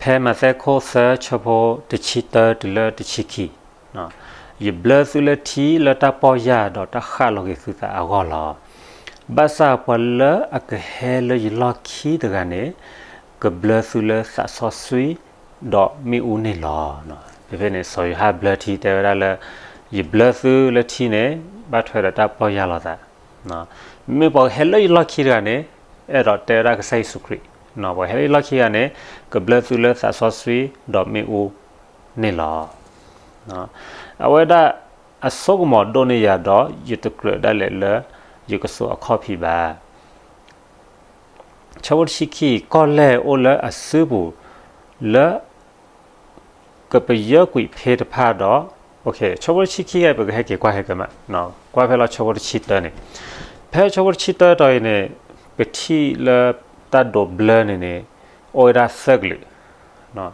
ဖဲမးသဲခိၣ်သၢဆၢဖိတဆံတၢတုၤလၢတဆံခံ, ယဘျၢသုလၢထံလၢတၢ်ပီၢ်ယၢ်ဒီးတၢ်ဃၣ်လီၤက့ၤသုသးအဂီၢ်လီၤ. ဘၣ်ဆၣ်ပှၤလၢအကဟဲလၢယလီၢ်ခံတဂၤန့ၣ်, ကဘျၢသုလၢသးစီဆှံဒီးမ့ၣ်အူန့ၣ်လီၤ. ဖဲန့ၣ် စီၤယိၤဟၣ်ဘျၢထံတဲဝဲဒၣ်လၢ ယဘျၢသုလၢထံန့ၣ် ဘၣ်ထွဲဒီးတၢ်ပီၢ်ယၢ်လီၤသး မ့မ့ၢ်ပှၤကဟဲလၢယလီၢ်ခံတဂၤန့ၣ်, အဲၣ်ဒိးတဲဝဲဒၣ်ကစၢ်ယ့ၣ်ၡူးခရံာ်, ပှၤဟဲလၢယလီၢ်ခံတဂၤန့ၣ်, ကဘျၢသုလၢသးစီဆှံဒီးမ့ၣ်အူန့ၣ်လီၤ. အဝဲဒၣ်အစိကမီၤဒိၣ်န့ၢ်ယၤဒီး ယတကြၢးဒၣ်လဲာ်လၢယကစိာ်အခီၣ်ဖံးဘၣ်. ဆၢဖိတဆံခံ, ကီၢ်လဲၢ်အိၣ်လၢအစုပူၤ လၢ ကပယၢကွံာ်ဖ့တဖၣ်ဒီး, ဆၢဖိတဆံခံဂၤ ပကဟဲက့ၤကွၢ်ဟဲကမး, ကွၢ်ဖဲလီၤဆၢဖိတဆံတၢန့ၣ်, ဖဲဆၢဖိတဆံတၢတီၤအံၤန့ၣ်, ပထံၣ်လၢတၢ်ဒိးဘျၢန့ၣ်န့ၣ်, အိၣ်ဝဲဒၣ်သၢကလုာ်,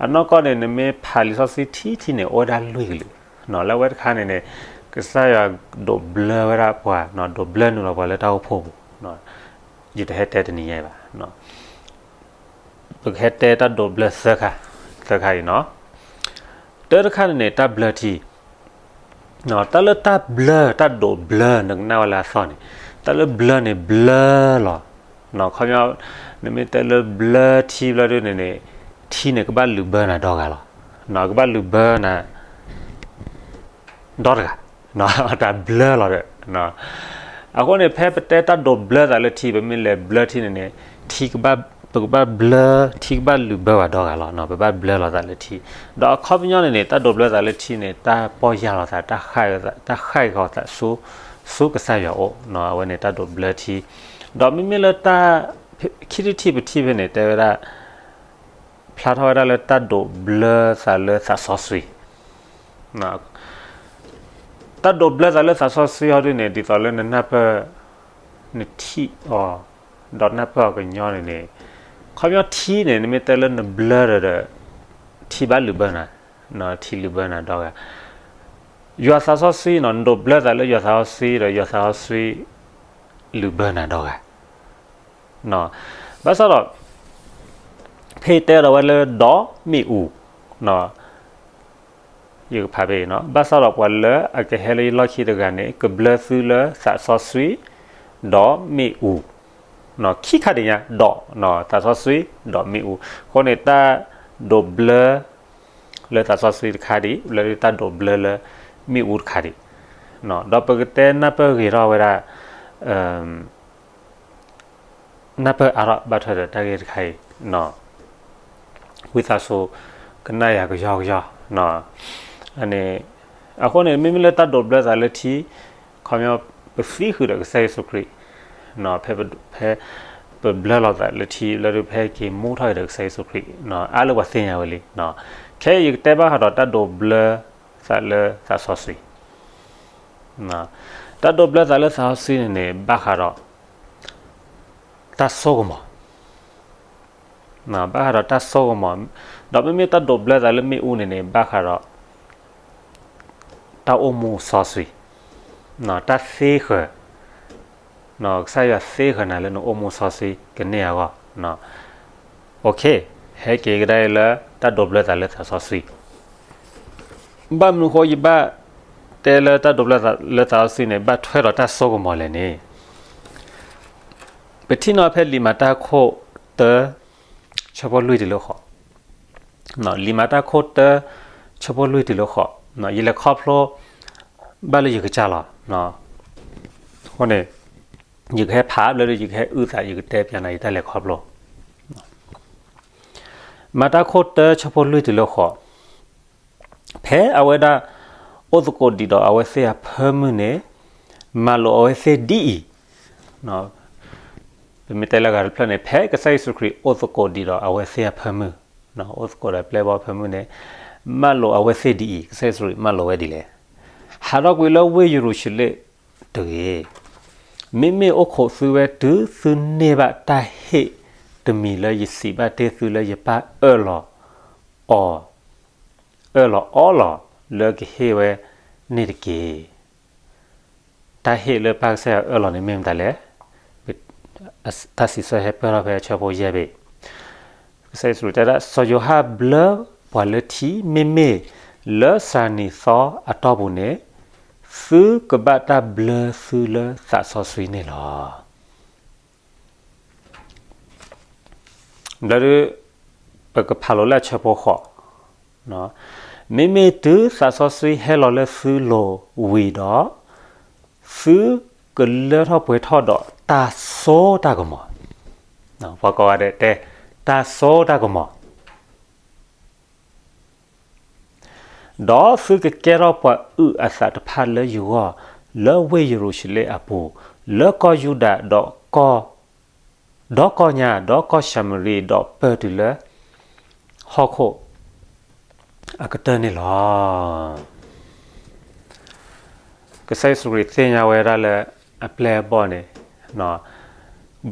အနီၢ်ကီၢ်န့ၣ် နမ့ၢ်ဖးလံာ်စီဆှံထံထံန့ၣ် အိၣ်ဝဲဒၣ်လွံၢ်ကလုာ်, လၢအဝဲတခါန့ၣ်န့ၣ်, ကစၢ်ယွၤဒိးဘျၢဝဲဒၣ်ပှၤ, ဒိးဘျၢနုာ်လီၤပှၤလၢတၢ်အိၣ်ဖှိၣ်ပူၤ, ယတဟဲတဲတနံၤညါအံၤဘၣ်. ပကဟဲတဲတၢ်ဒိးဘျၢသၢခါ, သၢခါအံၤနီၤ. တၢတခါန့ၣ်န့ၣ် တၢ်ဘျၢထံ, တၢ်လၢတၢ်ဘျၢ တၢ်ဒိးဘျၢ နကနၣ်ဝဲလၢအသီၣ်န့ၣ်, တၢ်လၢဘျၢန့ၣ်ဘျၢလီၤ. ခီပညီ, နမ့ၢ်တဲလၢဘျၢထံဘျၢဒုန့ၣ်န့ၣ်, ထံန့ၣ်ကဘၣ်လုာ်ဘၢနၤဒီဂၤလီၤ. ကဘၣ်လုာ်ဘၢနၤ ဒီတဂၤ, တၢ်ဘျၢလီၤဒီး. အဃိန့ၣ် ဖဲပတဲတၢ်ဒိးဘျၢသးလၢထံ ပမ့ၢ်လဲၤဘျၢထံန့ၣ်န့ၣ်, ထံကဘၣ်, ပကဘၣ်ဘျၢ, ထံကဘၣ်လုာ်ဘၢဝဲဒီဂၤလီၤ. ပဘၣ်ဘျၢလီၤသးလၢထံ, ဒီးအခီပညီန့ၣ်န့ၣ် တၢ်ဒိးဘျၢသးလၢထံန့ၣ် တၢ်ပီၢ်ယၢ်လီၤသး, တၢ်ဃၣ်ဃီၤသးဆူ, ဆူကစၢ်ယွၤအအိၣ်, အဝဲန့ၣ်တၢ်ဒိးဘျၢထံ, ဒီးမ့မ့ၢ်လၢတၢ်, ခံထံၣ်တထံၣ်ပထံၣ်ဖဲန့ၣ် တဲဝဲဒၣ် ဖျါထီၣ်ဝဲဒၣ်လၢတၢ်ဒိးဘျၢသးလၢသးစီဆှံ, တၢ်ဒိးဘျၢသးလၢသးစီဆှံဟီဒုန့ၣ် ဒ်သိးလၢနနၢ်ပၢၢ်, နထံၣ်အီၤ, ဒီးနၢ်ပၢၢ်အီၤကညီန့ၣ်န့ၣ်, ခီပညီထံန့ၣ် နမ့ၢ်တဲလၢနဘျၢဒီး, ထံဘၣ်လုာ်ဘၢနၤ, ထံလုာ်ဘၢနၤဒီဂၤ, ယွၤသးစီဆှံနီၤ, နဒိးဘျၢသးလၢယွၤသးစီဆှံဒီး ယွၤသးစီဆှံလုာ်ဘၢနၤဒီဂၤ ဘၣ်ဆၣ်ဒီး, ဖဲတဲဒီးဝဲလၢဒီးမ့ၣ်အူ, ယကဖးဖဲအံၤနီၤ, ဘၣ်ဆၣ်ဒီးပှၤလၢအကဟဲလၢယလီၢ်ခံတဂၤန့ၣ် ကဘျၢသုလၢသးစီဆှံ, ဒီးမ့ၣ်အူ, ခံခါဒံးညါ, ဒီး, သးစီဆှံ, ဒီးမ့ၣ်အူ, အဃိန့ၣ် တၢ်ဒိးဘျၢ လၢသးစီဆှံတခါဒံး, လၢတၢ်ဒိးဘျၢလၢမ့ၣ်အူတခါဒံး, ဒီးပကတဲနၢ်ပၢၢ်ဂ့ၤထီၣ်ဝဲဒၣ်, နၢ်ပၢၢ်အါထီၣ်ဘၣ်ထွဲဒီးတၢ်ဂ့ၢ်တခါအံၤ, ဝံသးစူၤကနၣ်ယၤကယီကယီ, န့ၣ်, အဃိန့ၣ် မ့မ့ၢ်လၢတၢ်ဒိးဘျၢသးလၢထံ, ခီပညီ, ပသံဃုာ်ဒီးကစၢ်ယ့ၣ်ၡူးခရံာ်, ဖဲ, ဖဲပဘျၢလီၤသးလၢထံဘျၢဒု ဖဲက့ၤမူထီၣ်က့ၤဒီးကစၢ်ယ့ၣ်ၡူးခရံာ်, အါလၢပှၤသ့ၣ်ညါဝဲလံ, ခဲအံၤယကတဲဘၣ်ဃးဒီးတၢ်ဒိးဘျၢသးလၢသးစီဆှံ, တၢ်ဒိးဘျၢသးလၢသးစီဆှံန့ၣ်န့ၣ် ဘၣ်ဃးဒီး တၢ်စိကမီၤ, ဘၣ်ဃးဒီးတၢ်စိကမီၤ, ဒီးမ့မ့ၢ်တၢ်ဒိးဘျၢသးလၢမ့ၣ်အူန့ၣ်န့ၣ် ဘၣ်ဃးဒီး တၢ်အိၣ်မူစီဆှံ, တၢ်သ့ဃၢၤ, ကစၢ်ယွၤသ့ဃၢၤနၤလၢနအိၣ်မူစီဆှံကန့ၢ်အဂီၢ်, ဟဲက့ၤကဒါအံၤလၢတၢ်ဒိးဘျၢသးလၢသးစီဆှံ, ဘၣ်မနုၤဃိယဘၣ်တဲလၢတၢ်ဒိးဘျၢသးလၢသးစီဆှံန့ၣ် ဘၣ်ထွဲဒီးတၢ်စိကမီၤလဲၣ်န့ၣ်, ပထံၣ်နီၤဖဲလံာ်မၤတၢ်ခိၣ်တၢ ဆၢဖိလွံၢ်တုၤလၢဃိး, လံာ်မၤတၢ်ခိၣ်တၢ ဆၢဖိလွံၢ်တုၤလၢဃိး, ယလဲၤခီဖျိ ဘၣ်လၢယကစၢ်လီၤ, အဃိန့ၣ် ယကဟဲဖးဘျၢဒု ယကဟဲအုၣ်သး ယကတဲပျးနၤယတၢ်လဲၤခီဖျိ မၤတၢ်ခိၣ်တၢ ဆၢဖိလွံၢ်တုၤလၢဃိး, ဖဲအဝဲဒၣ် အိၣ်သကိးဒံးဒီးအဝဲသ့ၣ်အဖၢမုၢ်န့ၣ် မၤလိာ်အဝဲသ့ၣ်ဒ်အံၤ, ပမ့ၢ်တဲလၢအဂၤတဖျၢၣ်န့ၣ် ဖဲကစၢ်ယ့ၣ်ၡူးခရံာ်အိၣ်သကိးဒံးဒီးအဝဲသ့ၣ်အဖၢမုၢ်, အိၣ်သကိးဒီးပျဲၢ်ဘီဖၢမုၢ်န့ၣ် မၤလိာ်အဝဲသ့ၣ်ဒ်အံၤ, ကစၢ်ယ့ၣ်ၡူးခရံာ်မၤလိာ်ဝဲဒ်လဲၣ်. ဟးထီၣ်ကွံာ်လၢဝ့ၢ်ယရူၤၡလ့ၣ်တဂ့ၤ. မ့မ့ၢ်အိၣ်ခိးသုဝဲတုၤသုန့ၢ်ဘၣ်တၢ်ဟ့ၣ်တမံၤလၢယစံးဘၣ်တ့ၢ်သုလၢယပၢ်အၢၣ်လီၤအီၤ, အၢၣ်လီၤအီလီၤလၢကဟ့ၣ်ဝဲန့ၣ်တက့ၢ်. တၢ်ဟ့ၣ်လၢပၢ်ကစၢ်ယွၤအၢၣ်လီၤန့ၣ်မ့ၢ်မတၤလဲၣ်. တၢ်စံးဆၢဟဲပၢၢ်ထီၣ်ဖဲအဆၢဖိယဲၢ်ဘ့ၣ်. ကစၢ်ယ့ၣ်ၡူးခရံာ်တဲဒၣ် စီၤယိၤဟၣ်ဘျၢပှၤလၢထံ, မ့မ့ၢ်လၢစှၤနံၤသီအတီၢ်ပူၤန့ၣ် သုကဘၣ်တၢ်ဘျၢသုလၢသးစီဆှံန့ၣ်လီၤ. ဘျီဒုး ပကဖးလိာ်လၢအဆၢဖိဃိး, မ့မ့ၢ်တုၤသးစီဆှံဟဲလီၤလၢသုလိၤဝံၤဒီး, သုကလၢထီၣ်ပှဲၤထီၣ်ဒီးတၢ်စိတၢ်ကမီၤ, ပှၤကိးဂၤဒဲးတဲ, တၢ်စိတၢ်ကမီၤ ဒီးသုကကဲထီၣ်ပှၤအုၣ်အသးတဖၣ်လၢယဂီၢ်, လၢဝ့ၢ်ယရူၤၡလ့ၣ်အပူၤ, လၢကီၢ်ယူဒၤ, ဒီးကီၢ်ညါ, ဒီးကီၢ်ၡၤမရံ, ဒီးပၢၢ်တုၤလၢဟီၣ်ခိၣ်အကတၢၢ်န့ၣ်လီၤ. ကစၢ်ယ့ၣ်ၡူးခရံာ်သ့ၣ်ညါဝဲဒၣ်လၢအပျဲၢ်အဘီၣ်န့ၣ်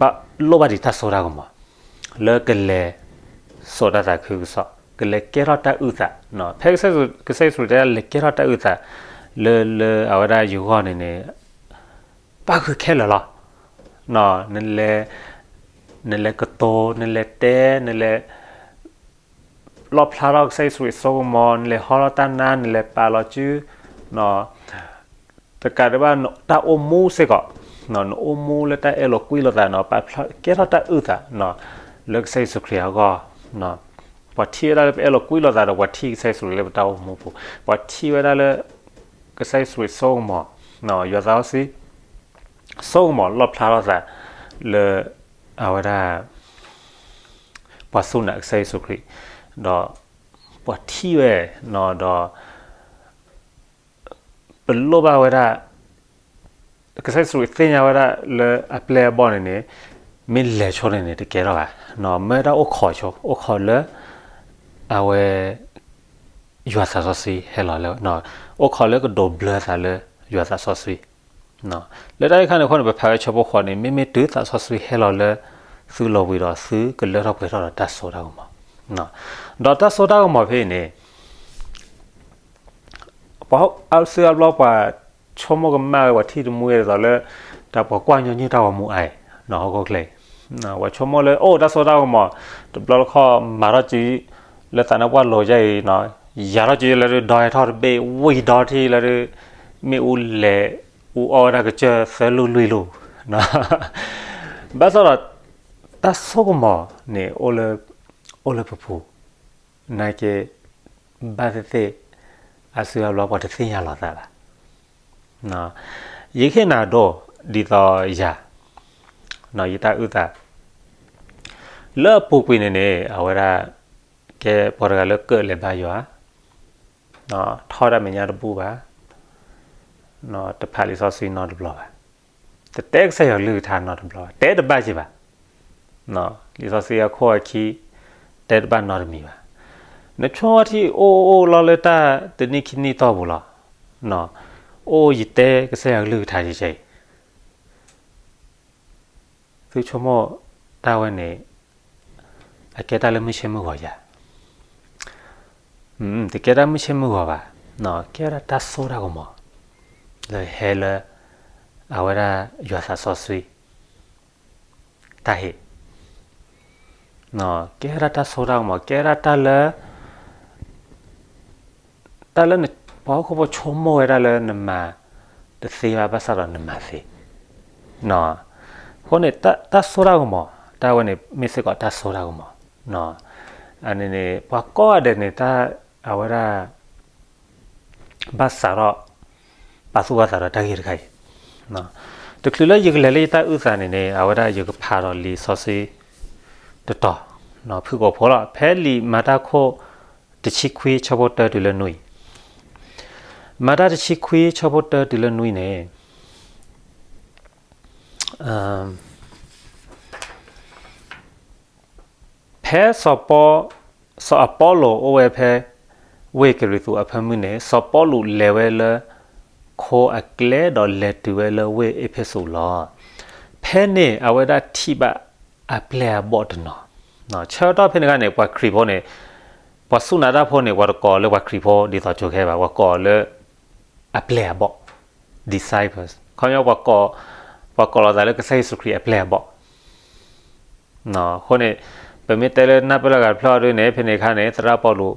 ဘၣ်လိၣ်ဘၣ်ဒံးတၢ်စိတၢ်ကမီၤ လၢကလဲၤစိာ်တၢ်သးခုကစီၣ်, ကလဲၤကဲထီၣ်တၢ်အုၣ်သး, ဖဲကစၢ်ယ့ၣ်ၡူးခရံာ်တဲဒၣ်လဲၤကဲထီၣ်တၢ်အုၣ်သး လၢ လၢအဝဲဒၣ်ယဂီၢ်န့ၣ်န့ၣ် ပၣ်ဃုာ်ခဲလၢာ်လီၤ. နလဲၤ, နလဲၤကတိၤ, နလဲၤတဲ, နလဲၤ လီၣ်ဖျါထီၣ်ကစၢ်ယ့ၣ်ၡူးခရံာ်စိကမီၤ, နလဲၤဟီထီၣ်တၢ်နါ, နလဲၤပာ်လီၤစု, တကးဒံးဘၣ်တၢ်အိၣ်မူစ့ၢ်ကီး, နအိၣ်မူလၢတၢ်အဲၣ်လိာ်ကွံလိာ်သးန့ၣ် ပာ်ဖျါကဲထီၣ်တၢ်အုၣ်သး လၢကစၢ်ယ့ၣ်ၡူးခရံာ်အဂီၢ်, ပှၤထံၣ်ဝဲဒၣ်လၢပအဲၣ်လိာ်ကွံလိာ်သးဒီး ပှၤထံၣ်ကစၢ်ယ့ၣ်ၡူးခရံာ်လၢပတၢ်အိၣ်မူပူၤ, ပှၤထံၣ်ဝဲဒၣ်လၢ ကစၢ်ယ့ၣ်ၡူးခရံာ်စိကမီၤ, ယွၤသးစီဆှံ စိကမီၤလီၣ်ဖျါထီၣ်သး လၢအဝဲဒၣ် ပှၤစူၢ်နာ်ကစၢ်ယ့ၣ်ၡူးခရံာ်, ဒီးပှၤထံၣ်ဝဲ, ဒီး ပလိၣ်ဘၣ်ဝဲဒၣ်, ကစၢ်ယ့ၣ်ၡူးခရံာ်သ့ၣ်ညါဝဲဒၣ်လၢအပျဲၢ်အဘီၣ်န့ၣ်န့ၣ်, မ့ၢ်လဲၤဆိန့ၣ်န့ၣ် တကဲထီၣ်ဘၣ်, မ့ၢ်ဒၣ်အိၣ်ခိးဆိ, အိၣ်ခိးလၢ အဝဲ ယွၤသးစီဆှံဟဲလီၤလၢ, အိၣ်ခိးလၢကဒိးဘျၢသးလၢယွၤသးစီဆှံ လၢတၢ်အံၤခါန့ၣ်အဃိန့ၣ် ပဖးဝဲဆၢဖိဃိးန့ၣ် မ့မ့ၢ်တုၤသးစီဆှံဟဲလီၤလၢသုလိၤဝံၤဒီး သုကလၢထီၣ်ပှဲၤထီၣ်ဒီးတၢ်စိတၢ်ကမီၤ, ဒီးတၢ်စိတၢ်ကမီၤဖဲအံၤန့ၣ် ပှၤအါစုအါဘျီပှၤဆိကမိၣ်ကမၣ်ဝဲ ပှၤထံၣ်တမူဝဲဒ်သိးလၢ တၢ်ပှၤကွၢ်ညီနုၢ်တၢ်ဂီၤမူအါအံၤ ဟီၣ်ခိၣ်ချၢအံၤ, ပှၤဆိကမိၣ်လၢအိၣ်တၢ်စိတၢ်ကမီၤ တဘျီတခီၣ်မၤထီၣ်စု လၢသးနါပှၢ်လိၤယါအံၤ ယၤထီၣ်စုလၢဒုး ဒီဟဲထီၣ်တဘ့ၣ် ဝံၤဒီထံၣ်လၢဒုး မ့ၣ်အူလဲၤ အူအီၣ်ဝဲဒၣ်ကစၢၢ်သၢလူၢ်လွံၢ်လူၢ်, ဘၣ်ဆၣ်ဒီး တၢ်စိကမီၤန့ၣ် အိၣ်လၢပပူၤ နာ်က့ ဘၣ်သ့ၣ်သ့ၣ် အါစုအါဘျီပှၤတသ့ၣ်ညါလီၤသးဘၣ်. ယဟ့ၣ်နၤဒိ ဒ်သိးယၤ ယတၢ်အုၣ်သး လၢအပူၤကွံာ်န့ၣ်န့ၣ် အဝဲဒၣ် ကဲပှၤတဂၤလၢကၢၣ်လဲၤဘါယွၤ ထီၣ်တၢ်မဲာ်ညါတဘူၣ်ဘၣ်, တဖးလံာ်စီဆှံနီတဘျီဘၣ်, တတဲကစၢ်ယွၤကလုၢ်ကထါနီတဘျီဘၣ်, တဲတဘၣ်က့ၤဘၣ်, လံာ်စီဆှံအခိၣ်အခံ တဲတဘၣ်နီတမံၤဘၣ်. နဆိကမိၣ်ထံၣ်အိၣ်အိၣ်လီၤလၢတၢ်တနံၣ်ခံနံၣ်တီၢ်ပူၤလီၤ. အိၣ်ယတဲကစၢ်ယွၤကလုၢ်ကထါယဲအံၤ သုဆိကမိၣ်တၢ်ဝဲန့ၣ် အကဲတၢ်လၢမုၢ်ဆ့မုၢ်ဂီၤယၤ, တကဲတၢ်မုၢ်ဆ့မုၢ်ဂီၤဘၣ်, ကဲဝဲဒၣ်တၢ်စိတၢ်ကမီၤ လၢဟဲလၢ အဝဲဒၣ်ယွၤသးစီဆှံ တၢ်ဟ့ၣ်, ကဲဝဲဒၣ်တၢ်စိတၢ်ကမီၤ ကဲဝဲဒၣ်တၢ်လၢ တၢ်လၢန ပှၤဟီၣ်ခိၣ်ဖိဆိကမိၣ်ဝဲဒၣ်လၢနမၤတသ့ဘၣ် ဘၣ်ဆၣ်ဒီးနမၤသ့, အဃိန့ၣ် တၢ်စိတၢ်ကမီၤ တၢ်ဝဲန့ၣ် မ့ၢ်စ့ၢ်ကီးတၢ်စိတၢ်ကမီၤ, အန့ၣ်န့ၣ် ပှၤကိးဂၤဒဲးန့ၣ် တၢ်အဝဲဒၣ် ဘၣ်စးထီၣ် ပာ်သူၣ်ပာ်သးဒီးတၢ်ဂ့ၢ်တခါအံၤ, တချုးလၢယကလဲၤလၢယတၢ်အုၣ်သးန့ၣ်န့ၣ် အဝဲဒၣ်ယကဖးဒီးလံာ်စီဆှံ တတီၤ ဖုၣ်ကိာ်ဖိလီၤ. ဖဲလံာ်မၤတၢ်ခိၣ်တဆံခွံဆၢဖိတၢတုၤလၢနွံ, မၤတၢ်တဆံခွံဆၢဖိတၢတုၤလၢနွံန့ၣ် ဖဲစီၤပီ, စီၤအပီလိၣ်အိၣ်ဝဲဖဲ ဝ့ၢ်ကရံၣ်သူးအဖၢမုၢ်န့ၣ် စီၤပီလူးလဲၤဝဲလၢ ခိအကျဲဒီးလဲၤတုၤဝဲလၢဝ့ၢ်အ့းဖ့းစူးလီၤ. ဖဲန့ၣ်အဝဲဒၣ်ထံၣ်ဘၣ်အပျဲၢ်အဘီၣ်တနီၤ, ဆၢကတီၢ်ဖဲန့ၣ်အခါန့ၣ် ပှၤခရံာ်ဖိန့ၣ် ပှၤစူၢ်နာ်တၢ်ဖိန့ၣ် ပှၤတကိးလၢပှၤခရံာ်ဖိဒ်သိးကၠိခဲဘၣ်, ပှၤကိးလၢ အပျဲၢ်အဘီၣ် disciples ခီပညီ ပှၤကိးလိာ်သးလၢကစၢ်ယ့ၣ်ၡူးခရံာ်အပျဲၢ်အဘီၣ်, အဃိန့ၣ် ပမ့ၢ်တဲလၢနၢ်ပၢၢ်လၢဂၤတဖျၢၣ်အီၤဒ်န့ၣ် ဖဲန့ၣ်အခါန့ၣ် သရၣ်ပီလူး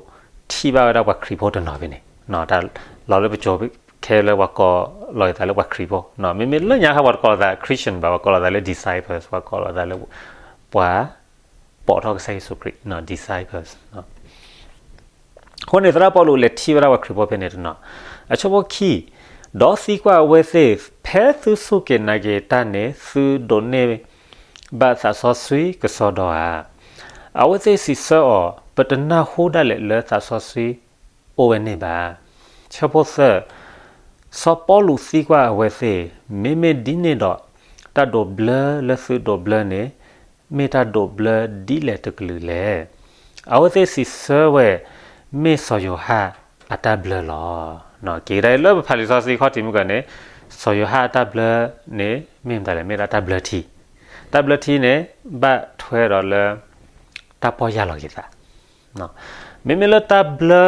ထံၣ်ဘၣ်ဝဲဒၣ်ပှၤခရံာ်ဖိတနီၤဖဲန့ၣ်, တၢ်လီၤလၢပစိၤခဲလၢာ်ပှၤကိးလီၤအသးလၢပှၤခရံာ်ဖိ, မ့မ့ၢ်လၢညါခါပှၤတကိးလီၤသး Christian ဘၣ်, ပှၤကိးလီၤသးလၢ disciples, ပှၤကိးလီၤသးလၢ ပှၤပိာ်ထီၣ်ကစၢ်ယ့ၣ်ၡူးခရံာ်, disciples. အဃိန့ၣ် သရၣ်ပီလူးလဲၤထံၣ်ဝဲဒၣ်ပှၤခရံာ်ဖိဖဲန့ၣ်တနီၤ, အဆၢဖိခံ, ဒီးသံကွၢ်အဝဲသ့ၣ်, ဖဲသုစူၢ်က့ၤနာ်က့ၤတၢ်န့ၣ် သုဒိးန့ၢ်ဘၣ်သးစီဆှံကစီဒီဧါ. အဝဲသ့ၣ်စံးဆၢအီၤ, ပတနၢ်ဟူဒၣ်လဲာ်လၢသးစီဆှံအိၣ်ဝဲန့ၣ်ဘၣ်. ဆၢဖိသၢ, စီၤပီလူးသံကွၢ်အဝဲသ့ၣ်, မ့မ့ၢ်ဒ်န့ၣ်ဒီး တၢ်ဒိးဘျၢလၢသုဒိးဘျၢန့ၣ် မ့ၢ်တၢ်ဒိးဘျၢဒ်လဲၣ်တကလုာ်လဲၣ်. အဝဲသ့ၣ်စံးဆၢဝဲ, မ့ၢ်စီၤယိၤဟၣ်အတၢ်ဘျၢလီၤ. က့ၤကဒါလၢပဖးလံာ်စီဆှံခီၣ်ထံးမုၢ်ကန့ၣ်, စီၤယိၤဟၣ်အတၢ်ဘျၢန့ၣ် မ့ၢ်မတၤလဲၣ်, မ့ၢ်ဒၣ်တၢ်ဘျၢထံ, တၢ်ဘျၢထံန့ၣ် ဘၣ်ထွဲဒီးလၢ တၢ်ပီၢ်ယၢ်လီၤက့ၤသး, မ့မ့ၢ်လၢတၢ်ဘျၢ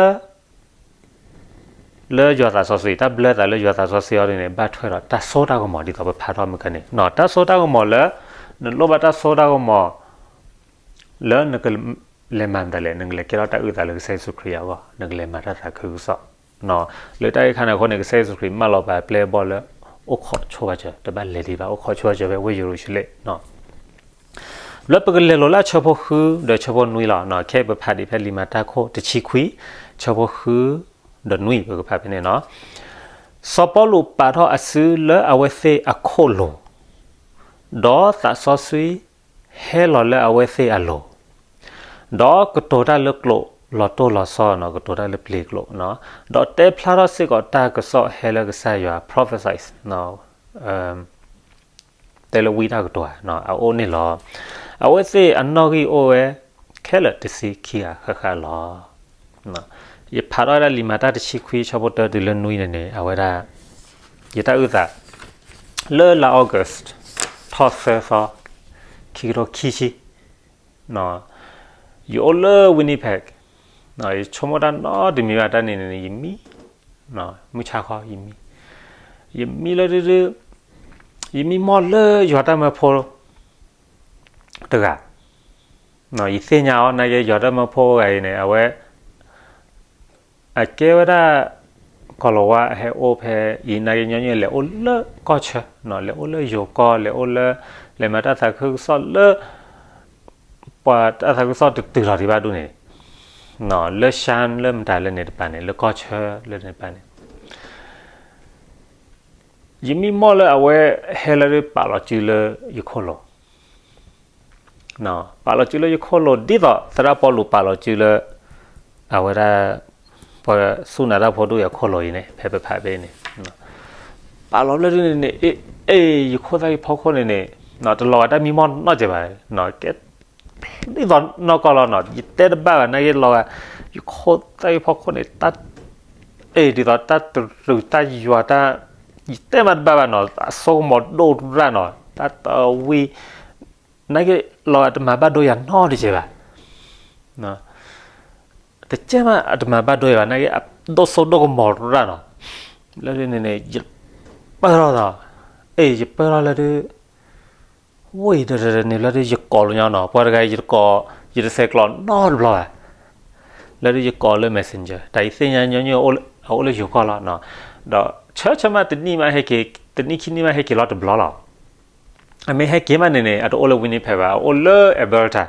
လၢယွၤသးစီဆှံ, တၢ်ဘျၢသးလၢယွၤသးစီဆှံအီၤဒ်န့ၣ် ဘၣ်ထွဲဒီးတၢ်စိတၢ်ကမီၤ ဒ်သိးပဖးထီၣ်မုၢ်ကန့ၣ်, တၢ်စိတၢ်ကမီၤလၢ နလိၣ်ဘၣ်တၢ်စိတၢ်ကမီၤ လၢနကလဲၤမၤမတၤလဲၣ်, နကလဲၤကဲထီၣ်တၢ်အုၣ်သးလၢကစၢ်ယ့ၣ်ၡူးခရံာ်အဂီၢ်, နကလဲၤမၤတၢ်သးခုကစီၣ်, လၢတၢ်အံၤခါန့ၣ်အဃိန့ၣ် ကစၢ်ယ့ၣ်ၡူးခရံာ်မၢလီၤပာ်ပျဲၢ်ဘီၣ်လၢ အိၣ်ခိးဆိဘၣ်စၢၤ, တဘၣ်လဲၤဒံးဘၣ်, အိၣ်ခိးဆိဘၣ်စၢၤဖဲဝ့ၢ်ယရူၤၡလ့ၣ် လၢပကလဲၤလိာ်လၢအဆၢဖိဃုဒီးဆၢဖိနွံလီၤ. ခဲအံၤပဖးဒံးဖဲလံာ်မၤတၢ်ခိၣ်တဆံခွံ, ဆၢဖိဃုဒီးနွံ ပကဖးဖဲန့ၣ်လီၤ. စီၤပီလူးပာ်ထီၣ်အစုလၢအဝဲသ့ၣ်အခိၣ်လိၤ, ဒီးသးစီဆှံဟဲလီၤလၢအဝဲသ့ၣ်အလိၤ, ဒီးကတိၤတၢ်လၢကျိာ်လီၤတိၢ်လီၤဆီ, ကတိၤတၢ်လၢပျ့ၤကျိာ်, ဒီးတဲဖျါထီၣ်စ့ၢ်ကီးတၢ်ကစီၣ်ဟဲလၢကစၢ်ယွၤ prophesies တဲလၢဝံတၢ်ကတိၤဧါ, အအိၣ်န့ၣ်လီၤ. အဝဲသ့ၣ်အနီၣ်ဂံၢ်အိၣ်ဝဲခဲလၢာ်တဆံခံဂၤဃၣ်ဃၣ်လီၤ. ယဖးထီၣ်ဝဲဒၣ်လံာ်မၤတၢ်တဆံခွံ ဆၢဖိတၢတုၤလၢနွံန့ၣ်န့ၣ် အဝဲဒၣ် ယတၢ်အုၣ်သး လၢလါ August ထီၣ်သၢသီ ခံကထိခံဆံ ယအိၣ်လၢ Winnipeg, ယဆိကမိၣ်တၢ်နီတမံၤဘၣ်တၢ်န့ၣ်န့ၣ် ယမံ, မုၢ်ဆါခီ ယမံ, ယမံလၢဒုဒု, ယမံမီၢ်လၢယွၤတၢ်မၢဖိတဂၤ, ယသ့ၣ်ညါအီၤ နာ်က့ယွၤတၢ်မၢဖိဂၤအံၤန့ၣ် အဝဲ အကဲဝဲဒၣ် ကီၤလၤဝါအဟဲအိၣ်ဖဲအံၤ နာ်က့ညီနုၢ်လဲၤအိၣ်လၢကီၢ်ဆၢ, လဲၤအိၣ်လၢယိၤကီၢ်, လဲၤအိၣ်လၢ လဲၤမၤတၢ်သးခုကစီၣ်လၢ ပှၤတၢ်သးခုကစီၣ်တတုၤလီၤဒံးဘၣ်ဒူၣ်န့ၣ်, လၢ ရှမ်း လၢမတၤလဲၣ်န့ၣ်တပၤန့ၣ်, လၢကီၢ်ဆၢလၢန့ၣ်တပၤန့ၣ် ယမံမီၢ်လၢအဝဲဟဲလၢဒုးပာ်လီၤစုလၢယခိၣ်လိၤ, ပာ်လီၤစုလၢယခိၣ်လိၤ ဒ်သိးသရၣ်ပီလူးပာ်လီၤစုလၢ အဝဲဒၣ် ပှၤစူၢ်နာ်တၢ်ဖိဒိၣ်အခိၣ်လိၤအံၤန့ၣ် ဖဲပဖးဖဲအံၤန့ၣ်, ပာ်လီၤလၢဒုးန့ၣ်န့ၣ် အ့ ယခိၣ်သၣ်ဂံၢ်ဖီခိၣ်န့ၣ်န့ၣ် တလီၤဂာ်တၢ်မံမီၢ်နီတစဲးဘၣ်, ကဲ ဒ်သိးနီၢ်ကီၢ်လီၤနီၤ, ယတဲတဘၣ်ဘၣ် နာ်က့လီၤဂာ် ယခိၣ်သၣ်ဂံၢ်ဖီခိၣ်န့ၣ် တၢ် အ့ ဒ်သိးတၢ်တရူးတၢ်ယွၤတၢ်, ယတဲမးတဘၣ်ဘၣ်နီၤ, အစိကမီၤဒိၣ်ရၣ်နီၤ, တၢ်တဝံၤ နာ်က့လီၤဂာ် တမၤဘၣ်ဒိယၤနီတစဲးဘၣ်, တကဲမး အတမၤဘၣ်ဒိယၤဘၣ် နာ်က့ အဒိၣ်စိဒိၣ်ကမီၤရၣ်နီၤ, လၢဒုးန့ၣ်န့ၣ် ယပၢၢ်ထီၣ်သး, အ့ ယပၢၢ်ထီၣ်လၢဒုး ဝံၤတရၢန့ၣ် လၢဒုးယကိးလၢညါနီၤ, ပှၤတဂၤယတကိး ယတဆဲးကျိးနီတဘျီဘၣ်, လၢဒုးယကိးလၢ messenger, တၢ်ယသ့ၣ်ညါညီနုၢ် အအိၣ်လၢယိၤကီၢ်လီၤ, ဒီးဆၢဆၢမးတနံၣ်မးဟဲက့ၤ, တနံၣ်ခံနံၣ်မးဟဲက့ၤလီၤတဘျီလီၤ, အမ့ၢ်ဟဲက့ၤမးန့ၣ်န့ၣ် အတအိၣ်လၢ Winnipeg ဘၣ်, အအိၣ်လၢ Alberta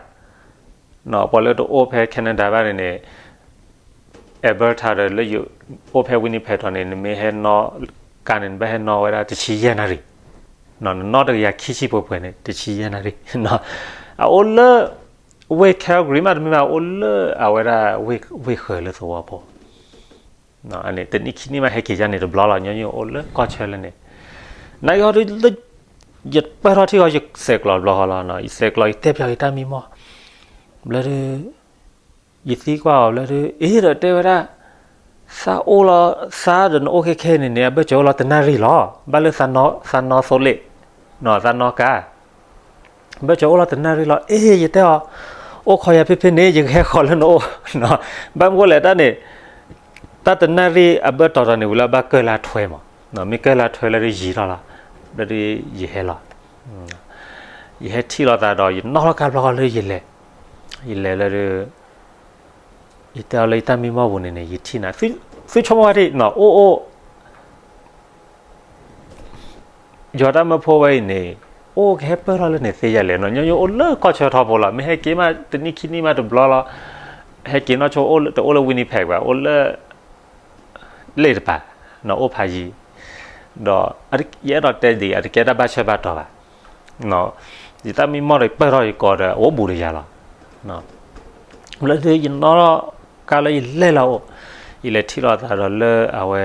ပှၤလၢတအိၣ်ဖဲ Canada ဘၣ်န့ၣ်န့ၣ် Alberta ဒီးလၢယအိၣ်ဖဲ Winnipeg တီၤန့ၣ် နမ့ၢ်ဟဲနီၣ်ကါန့ၣ် နဘၣ်ဟဲနီၣ်ဝဲဒၣ်တဆံယဲၢ်နၣ်ရံၣ်, နနီၣ်တကယၤခံဆံပှဲၤပှဲၤန့ၣ် တဆံယဲၢ်နၣ်ရံၣ်, အအိၣ်လၢ ဝ့ၢ် Calgary မးတမ့ၢ်ဘၣ် အိၣ်လၢအဝဲဒၣ် ဝ့ၢ်ဃၢၤလၢသဝီဖိ တနံၣ်ခံနံၣ်မးဟဲက့ၤယါန့ၣ်တဘျီလီၤ, ညီနုၢ်အိၣ်လၢကီၢ်ဆၢလၢန့ၣ်, နာ်က့ဟီဒုး ယပၢၢ်ထီၣ်ထံၣ်ဃီ ယဆဲးကျိးတဘျီဃီလီၤ, ယဆဲးကျိး ယတဲပျီယတၢ်မံမီၢ်, ဘျီဒုး ယသံကွၢ်အီၤဘျီဒုး အ့ ဒီးတဲဝဲဒၣ် သးအိၣ်လီၤ သးဒီးနအိၣ်ခဲခဲန့ၣ်န့ၣ် အဘၢၣ်စၢၤအိၣ်လီၤတနၣ်ရံၣ်လီၤ, ဘၣ်လၢ သးနီၣ်သိလ့ၣ်, သးနီၣ်ကါ ဘၢၣ်စၢၤအိၣ်လီၤတနၣ်ရံၣ်လီၤ, အ့ ယတဲအီၤ အိၣ်ခိးယၤဖဲဖဲန့ၣ် ယကဟဲဃီၤလၢနအိၣ်, ဘၣ်မနုၤလဲၣ်တၢ်န့ၣ် တၢ်တနၣ်ရံၣ်အဘၢၣ်တီၤတီၤန့ၣ် ဝံၤလၢဘၣ်ကၢၢ်လၢထွဲမး, မ့ၢ်ကၢၢ်လၢထွဲလၢဒုးယံာ်ထီၣ်လီၤ, လၢဒုးယဟဲလီၤ, ယဟဲထံၣ်လိာ်သးဒီး ယနီၣ်ထီၣ်ကါဘျီဃီလၢယလဲၤ, ယလဲၤလၢဒုး ယတဲအီၤလၢယတၢ်မံမီၢ်ပူၤန့ၣ်န့ၣ် ယထံၣ်နၤ, သုဆိကမိၣ်ဝဲဒၣ်နီၤ, အိၣ်အိၣ် ယွၤတၢ်မၢဖိဝဲအံၤန့ၣ် အိၣ်ကဟဲပၢၢ်ထီၣ်လၢန့ၣ်သ့ယဲလဲၣ်နီၤ, ညီညီအိၣ်လၢကီၢ်ဆၢထီဖိလီၤ, မ့ၢ်ဟဲက့ၤမးတနံၣ်ခံနံၣ်မးတဘျီလီၤ, ဟဲက့ၤနီၢ်ဆိ တအိၣ်လၢ Winnipeg ဘၣ်, အိၣ်လၢ လ့ၣ်တပၤ, အိၣ်ဖးယံၤ, ဒီးယအဲၣ်ဒိးတဲဒ်အံၤ အတကဲတၢ်ဘၣ်ဆၢဘၣ်တီၤဘၣ်, ယတၢ်မံမီၢ်ဒီးပၢၢ်ထီၣ်ယကိးဒီး အအိၣ်ဘူးဒီးယၤလီၤ. လၢယနီၣ်ထီၣ်ကါလၢယလဲၤလီၤအိၣ်, ယလဲၤထံၣ်လိာ်သးဒီးလၢအဝဲ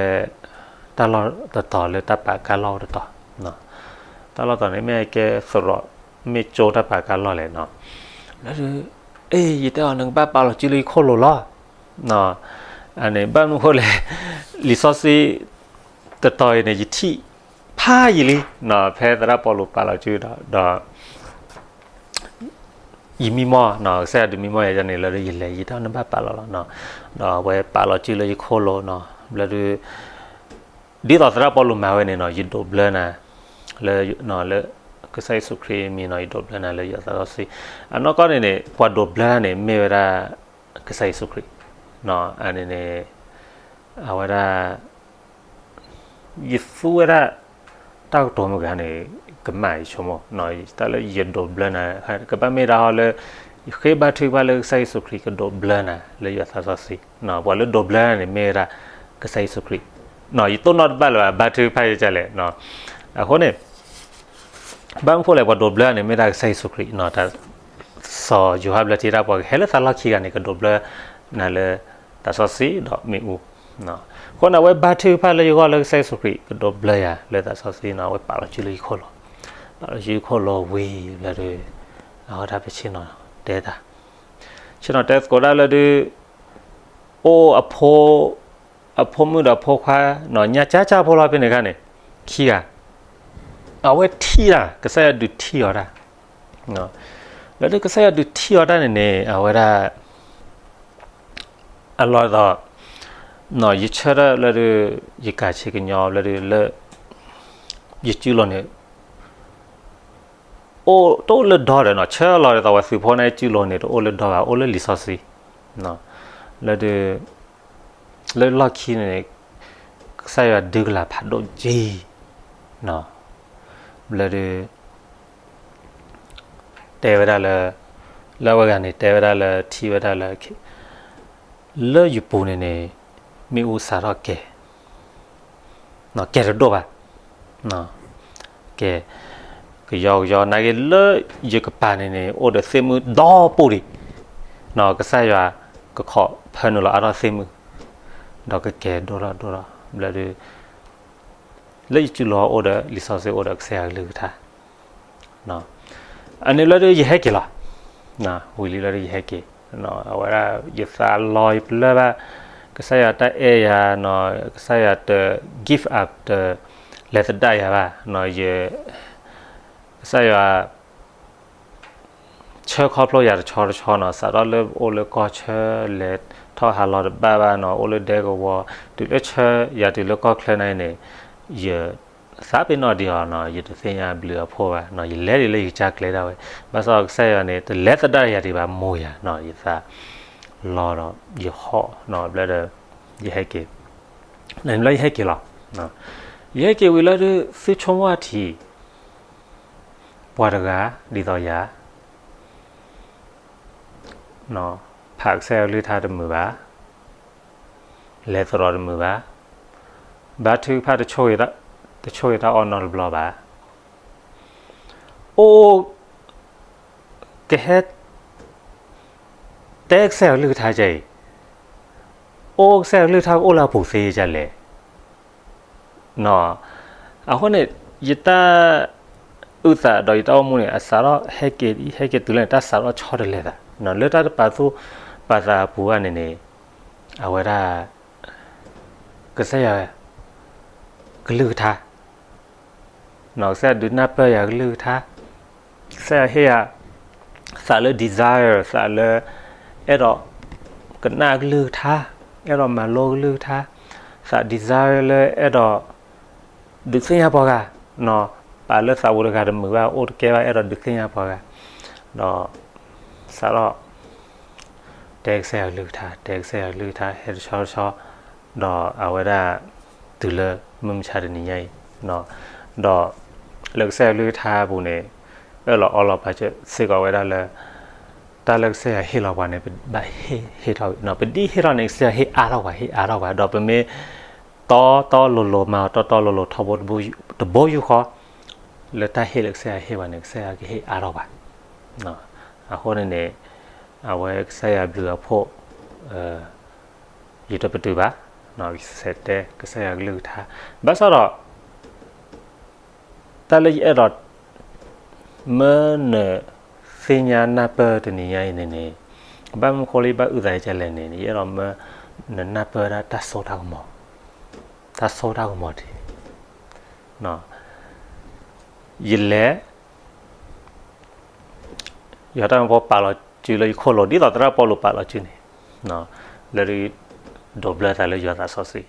တၢ်လီၢ်တတီၤလၢတၢ်ပာ်ကါလီၢ်တတီၤ, တၢ်လီၢ်တတီၤန့ၣ် မ့ၢ်ကဲသရိာ် မ့ၢ်ကၠိတၢ်ပာ်ကါလီၢ်လဲၣ်နီၤ, လၢဒုး အ့ ယတဲအီၤ နကဘၣ်ပာ်လီၤစုလၢယခိၣ်လိၤလီၤ. အန့ၣ်ဘၣ်မနုၤအဃိလဲၣ်, လံာ်စီဆှံတတီၤအံၤန့ၣ် ယထံၣ်ဖးယံာ်လံ, ဖဲသရၣ်ပီလူးပာ်လီၤစုဒီး ယမံမီၢ်, ကစၢ်ယွၤဒုးမံမီၢ်ယၤန့ၣ် လၢဒုးယလဲၤ ယတဲအီၤ နဘၣ်ပာ်လီၤလီၤ, ဒီးအဝဲပာ်လီၤစုလၢယခိၣ်လိၤနီၤ, ဘျီဒုး ဒ်သိးသရၣ်ပီလူးမၤဝဲန့ၣ်နီၤ, ယဒိးဘျၢနၤ လၢ လၢကစၢ်ယ့ၣ်ၡူးခရံာ်အမံၤနီၤ, ယဒိးဘျၢနၤလၢယသးစီဆှံ, အနီၢ်ကီၢ်န့ၣ်န့ၣ် ပှၤဒိးဘျၢန့ၣ် မ့ၢ်ဝဲဒၣ် ကစၢ်ယ့ၣ်ၡူးခရံာ်, အန့ၣ်န့ၣ် အဝဲဒၣ် ယသူဝဲဒၣ် တၢ်ကတိၤမုၢ်ဂၤန့ၣ် ကမၣ်ယဆိကမိၣ်, တၢ်လၢယဒိးဘျၢနၤ ကဘၣ်မ့ၢ်ဒၣ်ဟီလၢ ယဃ့ဘါထုကဖၣ်လၢကစၢ်ယ့ၣ်ၡူးခရံာ်ကဒိးဘျၢနၤလၢယသးစီဆှံ, ပှၤလၢဒိးဘျၢနၤန့ၣ်မ့ၢ်ဝဲဒၣ် ကစၢ်ယ့ၣ်ၡူးခရံာ်, ယတိၢ်နီၣ်တဘၣ်လၢၤဘၣ် ဘါထုကဖၣ်ယကလဲၣ်, အဃိန့ၣ် ဘၣ်မနုၤအဃိလဲၣ် ပှၤဒိးဘျၢန့ၣ် မ့ၢ်ဒၣ်ကစၢ်ယ့ၣ်ၡူးခရံာ်, တၢ်စီၤယိၤဟၣ်ဘျၢထံတၢ်ပှၤကဟဲလၢသးလီၢ်ခံဂၤန့ၣ် ကဒိးဘျၢနၤလၢသးစီဆှံဒီးမ့ၣ်အူ, အဃိန့ၣ် အဝဲဘါထုကဖၣ်လၢယဂီၢ်လၢကစၢ်ယ့ၣ်ၡူးခရံာ် ကဒိးဘျၢယၤလၢသးစီဆှံနီၤ, အဝဲပာ်လီၤစုလၢယခိၣ်လိၤ, ပာ်လီၤစုယခိၣ်လိၤဝံၤလၢဒုး အဝဲဒၣ်ပဆ့ၣ်နီၤတဲတၢ်, ဆ့ၣ်နီၤတဲသကိးဒၣ်လၢဒုး အိၣ်အဖိ အဖိမုၣ်ဒီးအဖိခွါနီၤ, ညါကၢ်ကၢ်ဖိလီၤဖဲန့ၣ်အခါန့ၣ် ခံဂၤ, အဝဲထံၣ်တၢ် ကစၢ်ယွၤဒုးထံၣ်အီၤတၢ်, လၢဒုးကစၢ်ယွၤဒုးထံၣ်အီၤတၢ်န့ၣ်န့ၣ် အဝဲဒၣ် အလီၢ်ဒီး ယဆၢထၢၣ်လၢဒုး ယကးဆ့ကညီလၢဒုးလၢ ယစုလိၤန့ၣ် အိၣ်တအိၣ်လၢဒီဒီးနီၤ, ဆၢလီၤဒ်သိးပှၤသုးဖိန့ၣ် ယစုလိၤန့ၣ် တအိၣ်လၢဒီဘၣ်, အိၣ်လၢလံာ်စီဆှံ, လၢဒုး လၢလီၢ်ခံန့ၣ် ကစၢ်ယွၤဒုးကလၤဖးဒိၣ်က့ၤ, ဘျီဒုး တဲဝဲဒၣ်လၢ လၢအဝဲဂၤန့ၣ် တဲဝဲဒၣ်လၢထံၣ်ဝဲဒၣ်လၢ လၢယပူၤန့ၣ်န့ၣ် မ့ၣ်အူစးထီၣ်ကဲၤ ကဲၤတဒိၣ်ဘၣ်, ကဲၤ ကယီကယီ နာ်က့လၢယကပၤန့ၣ်န့ၣ် အိၣ်ဒီးသ့ၣ်မုၣ်ဒီပိၢ်ဒံး, ကစၢ်ယွၤကခိးဖၢနုာ်လီၤအါထီၣ်သ့ၣ်မုၣ်, ဒီးကကဲၤဒိၣ်ထီၣ်ဒိၣ်ထီၣ် ဘျီဒုး လၢယစုလိၤအိၣ်ဒီး လံာ်စီဆှံအိၣ်ဒီးကစၢ်ယွၤကလုၢ်ကထါ အန့ၣ်လၢဒုးယဟဲက့ၤလီၤ, ဝံၤလံလၢဒုးယဟဲက့ၤ, အဝဲဒၣ်ယသးလီၤယပလၢၢ်ဘၣ်, ကစၢ်ယွၤတၢ်အဲၣ်ယၤ, ကစၢ်ယွၤတ give up တလဲၤသဒၣ်ယၤဘၣ်, ယ ကစၢ်ယွၤ ဆၢခီဖျိယၤတဆီတဆီနီၤ, စးထီၣ်လၢအိၣ်လၢကီၢ်ဆၢလဲၤထီၣ်ဟးလီၤတဘၣ်ဘၣ်နီၤ, အိၣ်လၢဒဲကဝီၤ တုၤလၢဆၢယၤတုၤလၢကီၢ်ချၢန့ၣ်န့ၣ်, ယသးပ့ၤနီၣ်ဒံးအီၤနီၤ, ယတသ့ၣ်ညါဘျုးအဖှိၣ်ဘၣ်နီၤ, ယလဲၤဒံးလၢယကစၢ်ကျဲဒၣ်ဝဲ, ဘၣ်ဆၣ်ကစၢ်ယွၤန့ၣ် တလဲၤသဒၣ်ယၤဒံးဘၣ် မိၢ်ယၤနီၤ, ယသးလီၤဒီးယဟီၣ်နီၤ, ဘျီဒီး ယဟဲက့ၤ, နဘျီယဟဲက့ၤလီၤ, ယဟဲက့ၤဝံၤလၢဒုး သုဆိကမိၣ်အထံး ပှၤတဂၤ ဒ်သိးယၤ ဖးကစၢ်ယွၤကလုၢ်ကထါတမုာ်ဘၣ်, လဲၤသရိာ်တမုာ်ဘၣ်, ဘါထုကဖၣ်တဆိၣ်ဂ့ၤတၢ်အီၣ်နီတဘျီဘၣ်, အိၣ် ကဟဲ တဲကစၢ်ယွၤကလုၢ်ကထါကဲအံၤ, အိၣ်ကစၢ်ယွၤကလုၢ်ကထါကအိၣ်လၢအပူၤသ့ကလဲၣ်. အဃိန့ၣ် ယတၢ်အုၣ်သးဒီးယတၢ်အိၣ်မူန့ၣ် အစးထီၣ်ဟဲက့ၤ ဟဲက့ၤတုၤလၢန့ၣ် တၢ်စးထီၣ်ဆီတလဲသး လၢတၢ်တပာ်သူၣ်ပာ်သးအပူၤဘၣ်န့ၣ်န့ၣ် အဝဲဒၣ် ကစၢ်ယွၤ ကလုၢ်ကထါ ကစၢ်ယွၤဒုးနၢ်ပၢၢ်ယၤကလုၢ်ကထါ, ကစၢ်ယွၤဟ့ၣ်ယၤ သးလၢ desire သးလၢ အဲၣ်ဒိးကနၣ်ကလုၢ်ကထါ, အဲၣ်ဒိးမၤလိကလုၢ်ကထါ, သး desire လၢအဲၣ်ဒိး ဒုးသ့ၣ်ညါပှၤဂၤ, ပာ်လၢသးပူၤတဂၤတမုာ်ဘၣ် အိၣ်တကဲဘၣ် အဲၣ်ဒိးဒုးသ့ၣ်ညါပှၤဂၤ, ဒီး စးထီၣ် တဲကစၢ်ယွၤကလုၢ်ကထါ, တဲကစၢ်ယွၤကလုၢ်ကထါ ဟဲတဆီတဆီ, ဒီးအဝဲဒၣ် တုၤလၢမုၢ်မဆါတနံၤညါအံၤ, ဒီးလၢကစၢ်ယွၤကလုၢ်ကထါအပူၤန့ၣ် အၢၣ်လီၤအီလီၤပာ်စၢၤစ့ၢ်ကီးဝဲဒၣ်လၢ တၢ်လၢကစၢ်ယွၤဟ့ၣ်လီၤပှၤန့ၣ် ပဘၣ်ဟ့ၣ်ဟ့ၣ်ထီၣ်ဝဲ, ပဒ်ဟ့ၣ်ထီၣ်န့ၣ် ကစၢ်ယွၤဟ့ၣ်အါထီၣ်ပှၤ ဟ့ၣ်အါထီၣ်ပှၤ, ဒီးပမ့ၢ်တီတီလိၤလိၤ မၤအီၤတီတီလိၤလိၤ ထီဘိတဘိယူၢ်ဃီ, လၢတၢ်ဟ့ၣ်လၢကစၢ်ယွၤဟ့ၣ်ပှၤန့ၣ် ကစၢ်ယွၤကဟ့ၣ်အါထီၣ်ပှၤ. အဃိန့ၣ်န့ၣ် အဝဲကစၢ်ယွၤဘျုးအဖှိၣ် ယတပတုာ်ဘၣ်, ယဆဲးတဲကစၢ်ယွၤကလုၢ်ကထါ, ဘၣ်ဆၣ်ဒီး တၢ်လၢယအဲၣ်ဒိး မၢနသ့ၣ်ညါနၢ်ပၢၢ်တနံၤညါအံၤန့ၣ်န့ၣ်, ဘၣ်မနုၤဃိလၢယဘၣ်အုၣ်သးဒ်လဲၣ်န့ၣ် ယအဲၣ်ဒိးမၢနနၢ်ပၢၢ်ဝဲဒၣ်တၢ်စိတၢ်ကမီၤ, တၢ်စိတၢ်ကမီၤတခါ, ယလဲၤ ယွၤတၢ်မၢဖိပာ်လီၤစုလၢယခိၣ်လိၤ ဒ်သိးသရၣ်ပီလူးပာ်လီၤစုန့ၣ်, လၢဒိးဘျၢသးလၢယွၤသးစီဆှံ,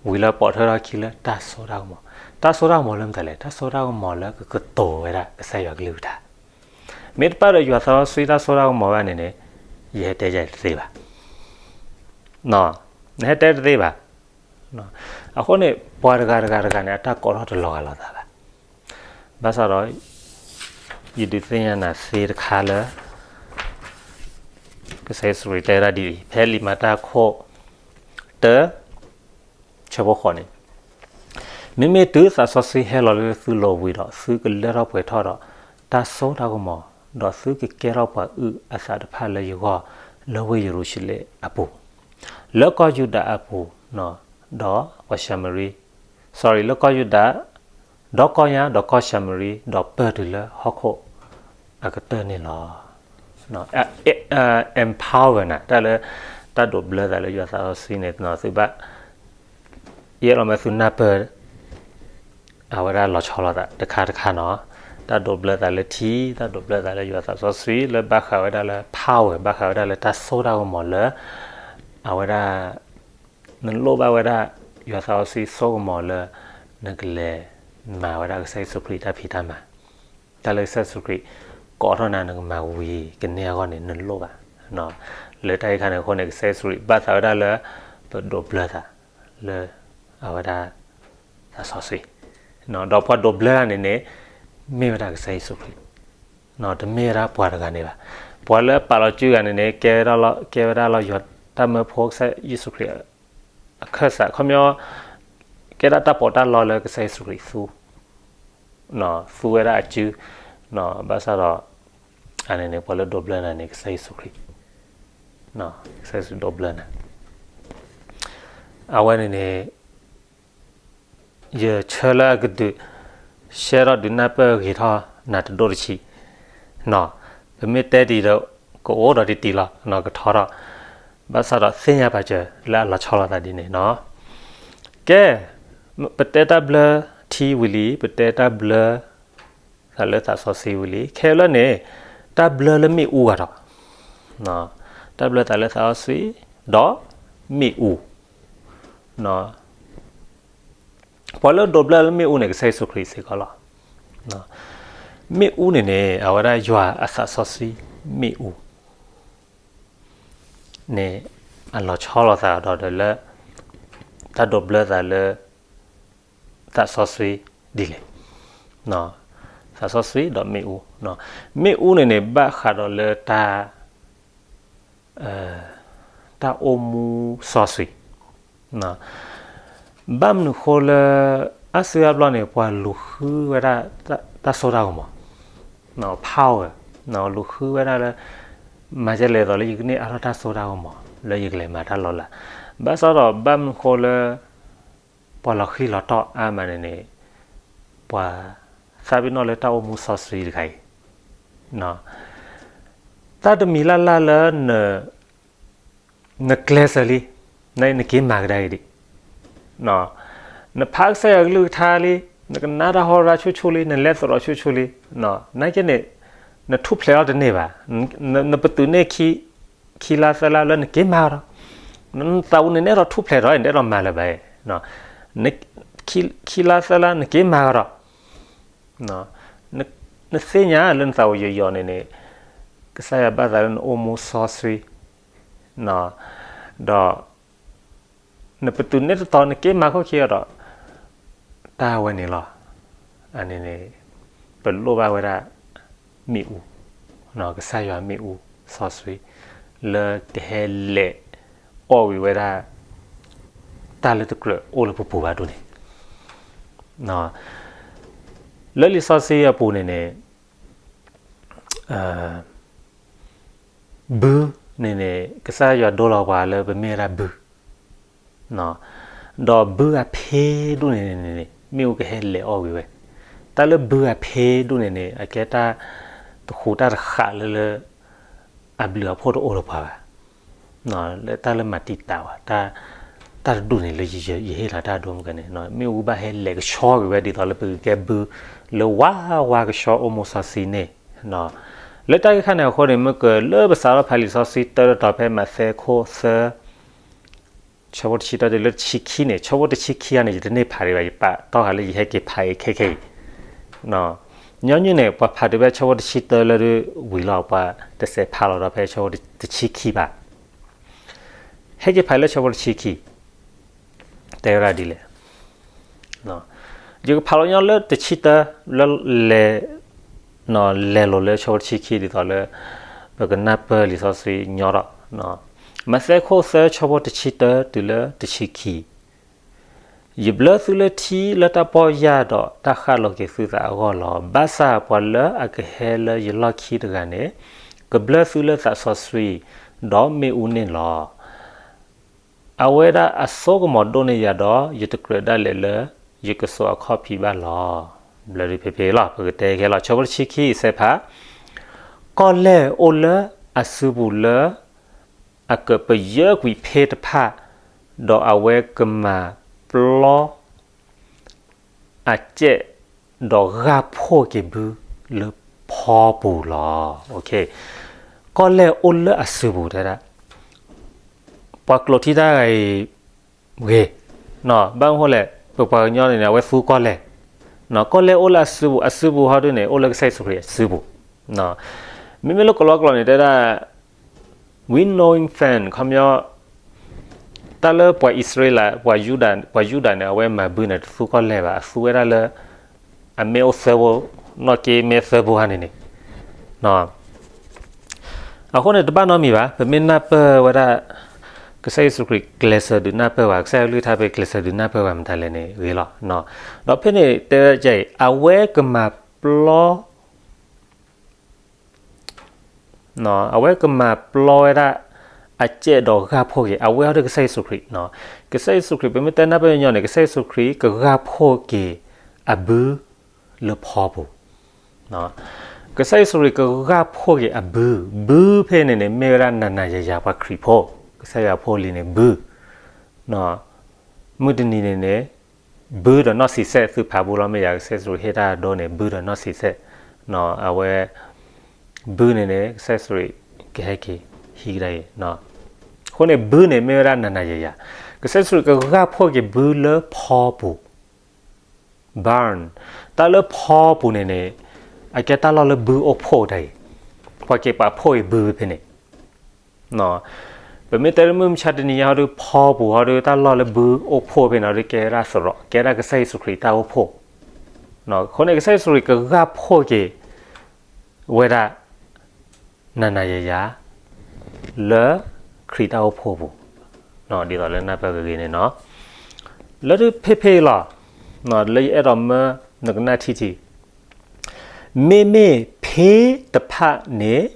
ဝံၤလၢပိာ်ထွဲထီၣ်ခံလၢတၢ်စိတၢ်ကမီၤ, တၢ်စိတၢ်ကမီၤလၢမတၤလဲၣ်, တၢ်စိတၢ်ကမီၤလၢကကတိၤဝဲဒၣ်ကစၢ်ယွၤကလုၢ်ကထါ, မ့ၢ်တပၣ်ဒီးယွၤသးစီဆှံတၢ်စိတၢ်ကမီၤဘၣ်န့ၣ်န့ၣ်, ယဟဲတဲယၤတသ့ဘၣ်, နဟဲတဲတသ့ဘၣ်, အဃိန့ၣ် ပှၤတဂၤတဂၤတဂၤန့ၣ် အတၢ်ကိးထီၣ်တလီၤဂာ်လိာ်သးဘၣ်, ဘၣ်ဆၣ်ဒီး ယဒုးသ့ၣ်ညါနၤသ့တခါလၢ ကစၢ်ယ့ၣ်ၡူးခရံာ်တဲဝဲဒၣ်ဒ်အံၤ, ဖဲလံာ်မၤတၢ်ခိၣ်တၢ ဆၢဖိဃိးန့ၣ်, မ့မ့ၢ်တုၤသးစီဆှံဟဲလီၤလၢသုလိၤဝံၤဒီး သုကလၢထီၣ်ပှဲၤထီၣ်ဒီးတၢ်စိတၢ်ကမီၤ, ဒီးသုကကဲထီၣ်ပှၤအုၣ်အသးတဖၣ်လၢယဂီၢ် လၢဝ့ၢ်ယရူၤၡလ့ၣ်အပူၤ, လၢကီၢ်ယူဒၤအပူၤ, ဒီးပှၤၡၤမရံ, sorry, လၢကီၢ်ယူဒၤ, ဒီးကီၢ်ညါ, ဒီးကီၢ်ၡၤမရံ, ဒီးပၢၢ်တုၤလၢဟီၣ်ခိၣ်အကတၢၢ်န့ၣ်လီၤ. empower နၤ, တၢ်လၢ တၢ်ဒိးဘျၢသးလၢယွၤသးစီဆှံန့ၣ် သုဘၣ် ယအဲၣ်လီၤမၢသုနၢ်ပၢၢ် အဝဲဒၣ်လီၤဆီလိာ်သးတခါတခါနီၤ, တၢ်ဒိးဘျၢသးလၢထံ, တၢ်ဒိးဘျၢသးလၢယွၤသးစီဆှံ လၢဘၣ်ဃးဝဲဒၣ်လၢ power, ဘၣ်ဃးဝဲဒၣ်လၢတၢ်စိတၢ်ကမီၤလၢ အဝဲဒၣ် နလိၣ်ဘၣ်ဝဲဒၣ် ယွၤသးစီဆှံစိကမီၤလၢ နကလဲၤမၤဝဲဒၣ်ကစၢ်ယ့ၣ်ၡူးခရံာ်တၢ်ဖံးတၢ်မၤ, တၢ်လၢကစၢ်ယ့ၣ်ၡူးခရံာ် ကိးထီၣ်နၤနကမၤဝံၤကန့ၢ်အဂီၢ်န့ၣ် နလိၣ်ဘၣ်. လၢတၢ်အံၤခါန့ၣ်အဃိန့ၣ် ကစၢ်ယ့ၣ်ၡူးခရံာ်ဘၣ်သးဝဲဒၣ်လၢ ပဒိးဘျၢသး လၢ အဝဲဒၣ် သးစီဆှံ, ဒီးပှၤဒိးဘျၢတၢ်န့ၣ်န့ၣ် မ့ၢ်ဝဲဒၣ်ကစၢ်ယ့ၣ်ၡူးခရံာ်, တမ့ၢ်ဝဲဒၣ်ပှၤတဂၤန့ၣ်ဘၣ်. ပှၤလၢပာ်လီၤစုဂၤန့ၣ်န့ၣ် ကဲဝဲဒၣ်လၢ ကဲဝဲဒၣ်လၢယွၤတၢ်မၢဖိကစၢ်ယ့ၣ်ၡူးခရံာ် အခၢၣ်စး ခီပညီ ကဲဒၣ်တၢ်ပီးတၢ်လီလၢကစၢ်ယ့ၣ်ၡူးခရံာ်သူ သူဝဲဒၣ်အစု, ဘၣ်ဆၣ်ဒီး အန့ၣ်န့ၣ် ပှၤလၢဒိးဘျၢနၤန့ၣ် ကစၢ်ယ့ၣ်ၡူးခရံာ်, ကစၢ်ယ့ၣ်ၡူးဒိးဘျၢနၤ, အဝဲန့ၣ်န့ၣ် ယဆၢလၢအကဒုး ရှဲထီၣ်ဒုးနၢ်ပၢၢ်ဂ့ၤထီၣ်နၤတဒိၣ်တဆံး, ပမ့ၢ်တဲတံၤဒီး ကအိၣ်ဒီးတံၤတံၤလီၤ ကထီထီၣ်, ဘၣ်ဆၣ်ဒီးသ့ၣ်ညါပာ်စၢၤလၢအလီၤဆီလိာ်သးဒ်န့ၣ်နီၤ. ကဲ, ပတဲတၢ်ဘျၢထံဝံၤလံ, ပတဲတၢ်ဘျၢ သးလၢသးစီဆှံဝံၤလံ, ခဲလၢာ်န့ၣ် တၢ်ဘျၢလၢမ့ၣ်အူဂၤဒီး, တၢ်ဘျၢသးလၢသးစီဆှံ ဒီးမ့ၣ်အူ, ပှၤလၢဒိးဘျၢလၢမ့ၣ်အူန့ၣ် ကစၢ်ယ့ၣ်ၡူးခရံာ်စ့ၢ်ကီးလီၤ. မ့ၣ်အူန့ၣ်န့ၣ် အဝဲဒၣ်ယွၤအသးစီဆှံမ့ၣ်အူ န့ၣ် အလီၤဆီလိာ်သးဒီးလၢ တၢ်ဒိးဘျၢသးလၢ သးစီဆှံဒ်လဲၣ်, သးစီဆှံဒီးမ့ၣ်အူ, မ့ၣ်အူန့ၣ်န့ၣ် ဘၣ်ဃးဒီးလၢတၢ် တၢ်အိၣ်မူစီဆှံ, ဘၣ်မနုၤဃိလၢ အါစုအါဘျီန့ၣ် ပှၤလူၤဃုဝဲဒၣ် တၢ်စိတၢ်ကမီၤ, power, လူၤဃုဝဲဒၣ်လၢ မၤဒ်လဲၣ်သိးလၢယကန့ၢ်အါထီၣ်တၢ်စိတၢ်ကမီၤ လၢယကလဲၤမၤတၢ်လီၤလး, ဘၣ်ဆၣ်ဒီးဘၣ်မနုၤဃိလၢ ပှၤလီၤဃံၤလီၤတီၢ်အါမးန့ၣ်န့ၣ် ပှၤသးပ့ၤနီၣ်လၢတၢ်အိၣ်မူစီဆှံတခါအံၤ, တၢ်တမံၤလၢ်လၢ်လၢ နကျဲးစၢးလံ, နက့ၤမၤကဒါက့ၤဒံး, နဖးကစၢ်ယွၤကလုၢ်ကထါလံ, နကနၣ်တၢ်ဟီရၤဆူၣ်ဆူၣ်လံ, နလဲၤသရိာ်ဆူၣ်ဆူၣ်လံ, နာ်က့န့ၣ် နထူၣ်ဖျဲးအီၤတန့ၢ်ဘၣ်, နပတုာ်န့ၢ် ခံလါသၢလါလၢနက့ၤမၤကဒီး, နသးပူၤန့ၣ် နအဲၣ်ဒိးထူၣ်ဖျဲးဒီး နတအဲၣ်ဒိးမၤလၢၤဘၣ်, ခံလါသၢလါနက့ၤမၤကဒီး, နသ့ၣ်ညါလၢနသးပူၤယိာ်ယိာ်န့ၣ်န့ၣ် ကစၢ်ယွၤဘၣ်သးလၢနအိၣ်မူစီဆှံ, ဒီး နပတုာ်န့ၢ်တတီၤ နက့ၤမၤခိၣ်ခံအီၤဒီး တၢ်ဝဲန့ၣ်လီၤ. အန့ၣ်န့ၣ် ပလိၣ်ဘၣ်ဝဲဒၣ် မ့ၣ်အူ, ကစၢ်ယွၤမ့ၣ်အူစီဆှံ လၢကဟဲလဲၤအီၣ်ဂ့ၤဝဲဒၣ် တၢ်လၢတကြၢးအိၣ်လၢပပူၤဘၣ်ဒိၣ်န့ၣ် လၢလံာ်စီဆှံအပူၤန့ၣ်န့ၣ် ဘုန့ၣ်န့ၣ် ကစၢ်ယွၤဒိလီၤပှၤလၢပမ့ၢ်ဝဲဒၣ်ဘု, ဒီးဘုအဖ့ဒိၣ်န့ၣ်န့ၣ် မ့ၣ်အူကဟဲလဲၤအီၣ်ဂ့ၤဝဲ, တၢ်လၢဘုအဖ့ဒိၣ်န့ၣ်န့ၣ် အကဲတၢ်တဃူတၢ်တဃာ်လၢလၢ အဘျုးအဖှိၣ်တအိၣ်လၢပှၤဘၣ် လၢတၢ်လၢမၤတံာ်တာ်ဝဲ တၢ်တဒူၣ်န့ၣ်လၢယဟ့ၣ်လီၤတၢ်ဒိမုၢ်ကန့ၣ် မ့ၣ်အူဘၣ်ဟဲလဲၤကဆှီဂ့ၤဝဲဒ်သိးလၢပကကဲဘု လၢဝါဝါကဆှီအိၣ်မိၢ်စီဆှံန့ၣ်, လၢတၢ်ဂ့ၢ်ခါန့ၣ်အဃိန့ၣ် မ့ၢ်ကလၢပစးထီၣ်ဖးလံာ်စီဆှံတၢတတီၤ ဖဲမးသဲခိၣ်သၢ ဆၢဖိတဆံတၢတုၤလၢတဆံခံန့ၣ် ဆၢဖိတဆံခံဧါန့ၣ် ယတန့ၢ်ဖးဒံးဘၣ် ယပာ်တီၢ်ဃာ်လၢယဟဲက့ၤဖးအံၤခဲခဲအံၤ, ညီနုၢ်န့ၣ် ပှၤဖးတုၤဖဲဆၢဖိတဆံတၢလၢဒုးဝံၤလီၤ ပှၤတစဲးဖးလီၤဒီးဖဲဆၢဖိတဆံခံဘၣ် ဟဲက့ၤဖးလၢဆၢဖိတဆံခံ တဲဝဲဒၣ်ဒ်လဲၣ်, ယကဖးလီၤညီလၢတဆံတၢ လၢလဲၤ လဲၤလိာ်လၢဆၢဖိတဆံခံဒ်သိးလၢ ပကနၢ်ပၢၢ်လံာ်စီဆှံညီထီၣ်, မးသဲခိၣ်သၢဆၢဖိတဆံတၢတုၤလၢတဆံခံ ယဘျၢသုလၢထံလၢတၢ်ပီၢ်ယၢ်ဒီးတၢ်ဃၣ်လီၤက့ၤသုသးအဂီၢ်လီၤ. ဘၣ်ဆၣ်ပှၤလၢအကဟဲလၢယလီၢ်ခံတဂၤန့ၣ် ကဘျၢသုလၢသးစီဆှံ ဒီးမ့ၣ်အူန့ၣ်လီၤ. အဝဲဒၣ်အစိကမီၤဒိၣ်န့ၢ်ယၤဒီး ယတကြၢးဒၣ်လဲာ်လၢယကစိာ်အခီၣ်ဖံးဘၣ်လီၤ. ဘျၢဒုးဖဲဖဲလီၤ ပကတဲခဲလီၤ ဆၢဖိတဆံခံအံၤစဲးဖး ကီၢ်လဲၢ်အိၣ်လၢအစုပူၤလၢ အကပယၢကွံာ်ဖ့တဖၣ်, ဒီးအဝဲကမၤပျီ အကဲးဒီးဂၢ်ဖှိၣ်က့ၤဘုလၢဖီပူၤလီၤ. ကီၢ်လဲၢ်အိၣ်လၢအစုပူၤတဲဒၣ် ပှၤကျိးထံတၢ်ဂၤအံၤ ဂ့ၤ, ဘၣ်မနုၤဃိလဲၣ် ပပှၤကညီန့ၣ်န့ၣ် အဝဲသူကီၢ်လဲၢ်, ကီၢ်လဲၢ်အိၣ်လၢအစုပူၤ, အစုပူၤဟီဒုန့ၣ် အိၣ်လၢကစၢ်ယ့ၣ်ၡူးခရံာ်အစုပူၤ, မ့မ့ၢ်လၢကလီကလီန့ၣ်တဲဒၣ် winnowing fan ခီပညီ တၢ်လၢပှၤအံၣ်စရ့လး ပှၤယူဒၤန့ၣ် အဝဲမၤဘုန့ၣ် တသူကီၢ်လဲၢ်ဘၣ်, အသူဝဲဒၣ်လၢ အမ့ၢ်အိၣ်သၢဘိ, နီၢ်က့မ့ၢ်သၢဘိဟါန့ၣ်န့ၣ် အဃိန့ၣ် တဘၣ်နီတမံၤဘၣ်, ပမ့ၢ်နၢ်ပၢၢ်ဝဲဒၣ် ကစၢ်ယ့ၣ်ၡူးခရံာ်ကျဲးစၢးဒုးနၢ်ပၢၢ်ဝဲ, ကစၢ်ယွၤကလုၢ်ကထါဖဲကျဲးစၢးဒုးနၢ်ပၢၢ်ဝဲမတၤလဲၣ်န့ၣ်ဂ့ၤလီၤ. ဒီးဖဲန့ၣ်တဲဝဲဒ်အံၤ အဝဲကမၤပျီ အဝဲကမၤပျီဝဲဒၣ် အကဲးဒီးဂၢ်ဖှိၣ်က့ၤ အဝဲဟီဒုကစၢ်ယ့ၣ်ၡူးခရံာ်, ကစၢ်ယ့ၣ်ၡူးခရံာ် ပမ့ၢ်တဲနၢ်ပၢၢ်ညီန့ၣ် ကစၢ်ယ့ၣ်ၡူးခရံာ်ကဂၢ်ဖှိၣ်က့ၤအဘုလၢဖီပူၤ, ကစၢ်ယ့ၣ်ၡူးခရံာ်ကဂၢ်ဖှိၣ်က့ၤအဘု, ဘုဖဲန့ၣ်န့ၣ် မ့ၢ်ဝဲဒၣ်နၤနၤယၤယၤပှၤခရံာ်ဖိ, ကစၢ်ယွၤဖိလံၤန့ၣ်ဘု မုၢ်တနံၤန့ၣ်န့ၣ် ဘုဒီးနီၢ်ဆံးစဲး သုဖးဘိလီၤမ့ၢ်ယၤ ကစၢ်ယ့ၣ်ၡူးခရံာ်ဟ့ၣ်တၢ်ဒိန့ၣ် ဘုဒီးနီၢ်ဆံးစဲး, အဝဲ ဘုန့ၣ်န့ၣ် ကစၢ်ယ့ၣ်ၡူးခရံာ်ကဟဲက့ၤဟံးကဒါအံၤ, အဃိန့ၣ် ဘုန့ၣ်မ့ၢ်ဝဲဒၣ်နၤနၤယၤယၤ, ကစၢ်ယ့ၣ်ၡူးခရံာ်ကဂၢ်ဖှိၣ်က့ၤဘုလၢဖီပူၤ barn, တၢ်လၢဖီပူၤန့ၣ်န့ၣ် အကဲတၢ်လီၢ်လၢဘုအိၣ်ဖှိၣ်ဒၣ်အံၤ, ပှၤက့ၤပာ်ဖှိၣ်အံၤဘုဖဲန့ၣ် ပမ့ၢ်တဲလၢမုၢ်မဆါတနံၤညါဟီဒု ဖီပူၤဟီဒု တၢ်လီၢ်လၢဘုအိၣ်ဖှိၣ်ဖဲန့ၣ်ဟီဒု ကဲဝဲဒၣ်သရိာ် ကဲဝဲဒၣ်ကစၢ်ယ့ၣ်ၡူးခရံာ်တၢ်အိၣ်ဖှိၣ်, အဃိန့ၣ် ကစၢ်ယ့ၣ်ၡူးခရံာ်ကဂၢ်ဖှိၣ်က့ၤဝဲဒၣ် နၤနၤယၤယၤ လၢခရံာ်တၢ်အိၣ်ဖှိၣ်ပူၤ, ဒ်သိးလၢနၢ်ပၢၢ်ဂ့ၤဂ့ၤန့ၣ်နီၤ, လၢဒုးဖဲဖဲအံၤလီၤ, လၢယအဲၣ်ဒိးမၢနကနၣ်ထံထံ မ့မ့ၢ်ဖ့တဖၣ်န့ၣ်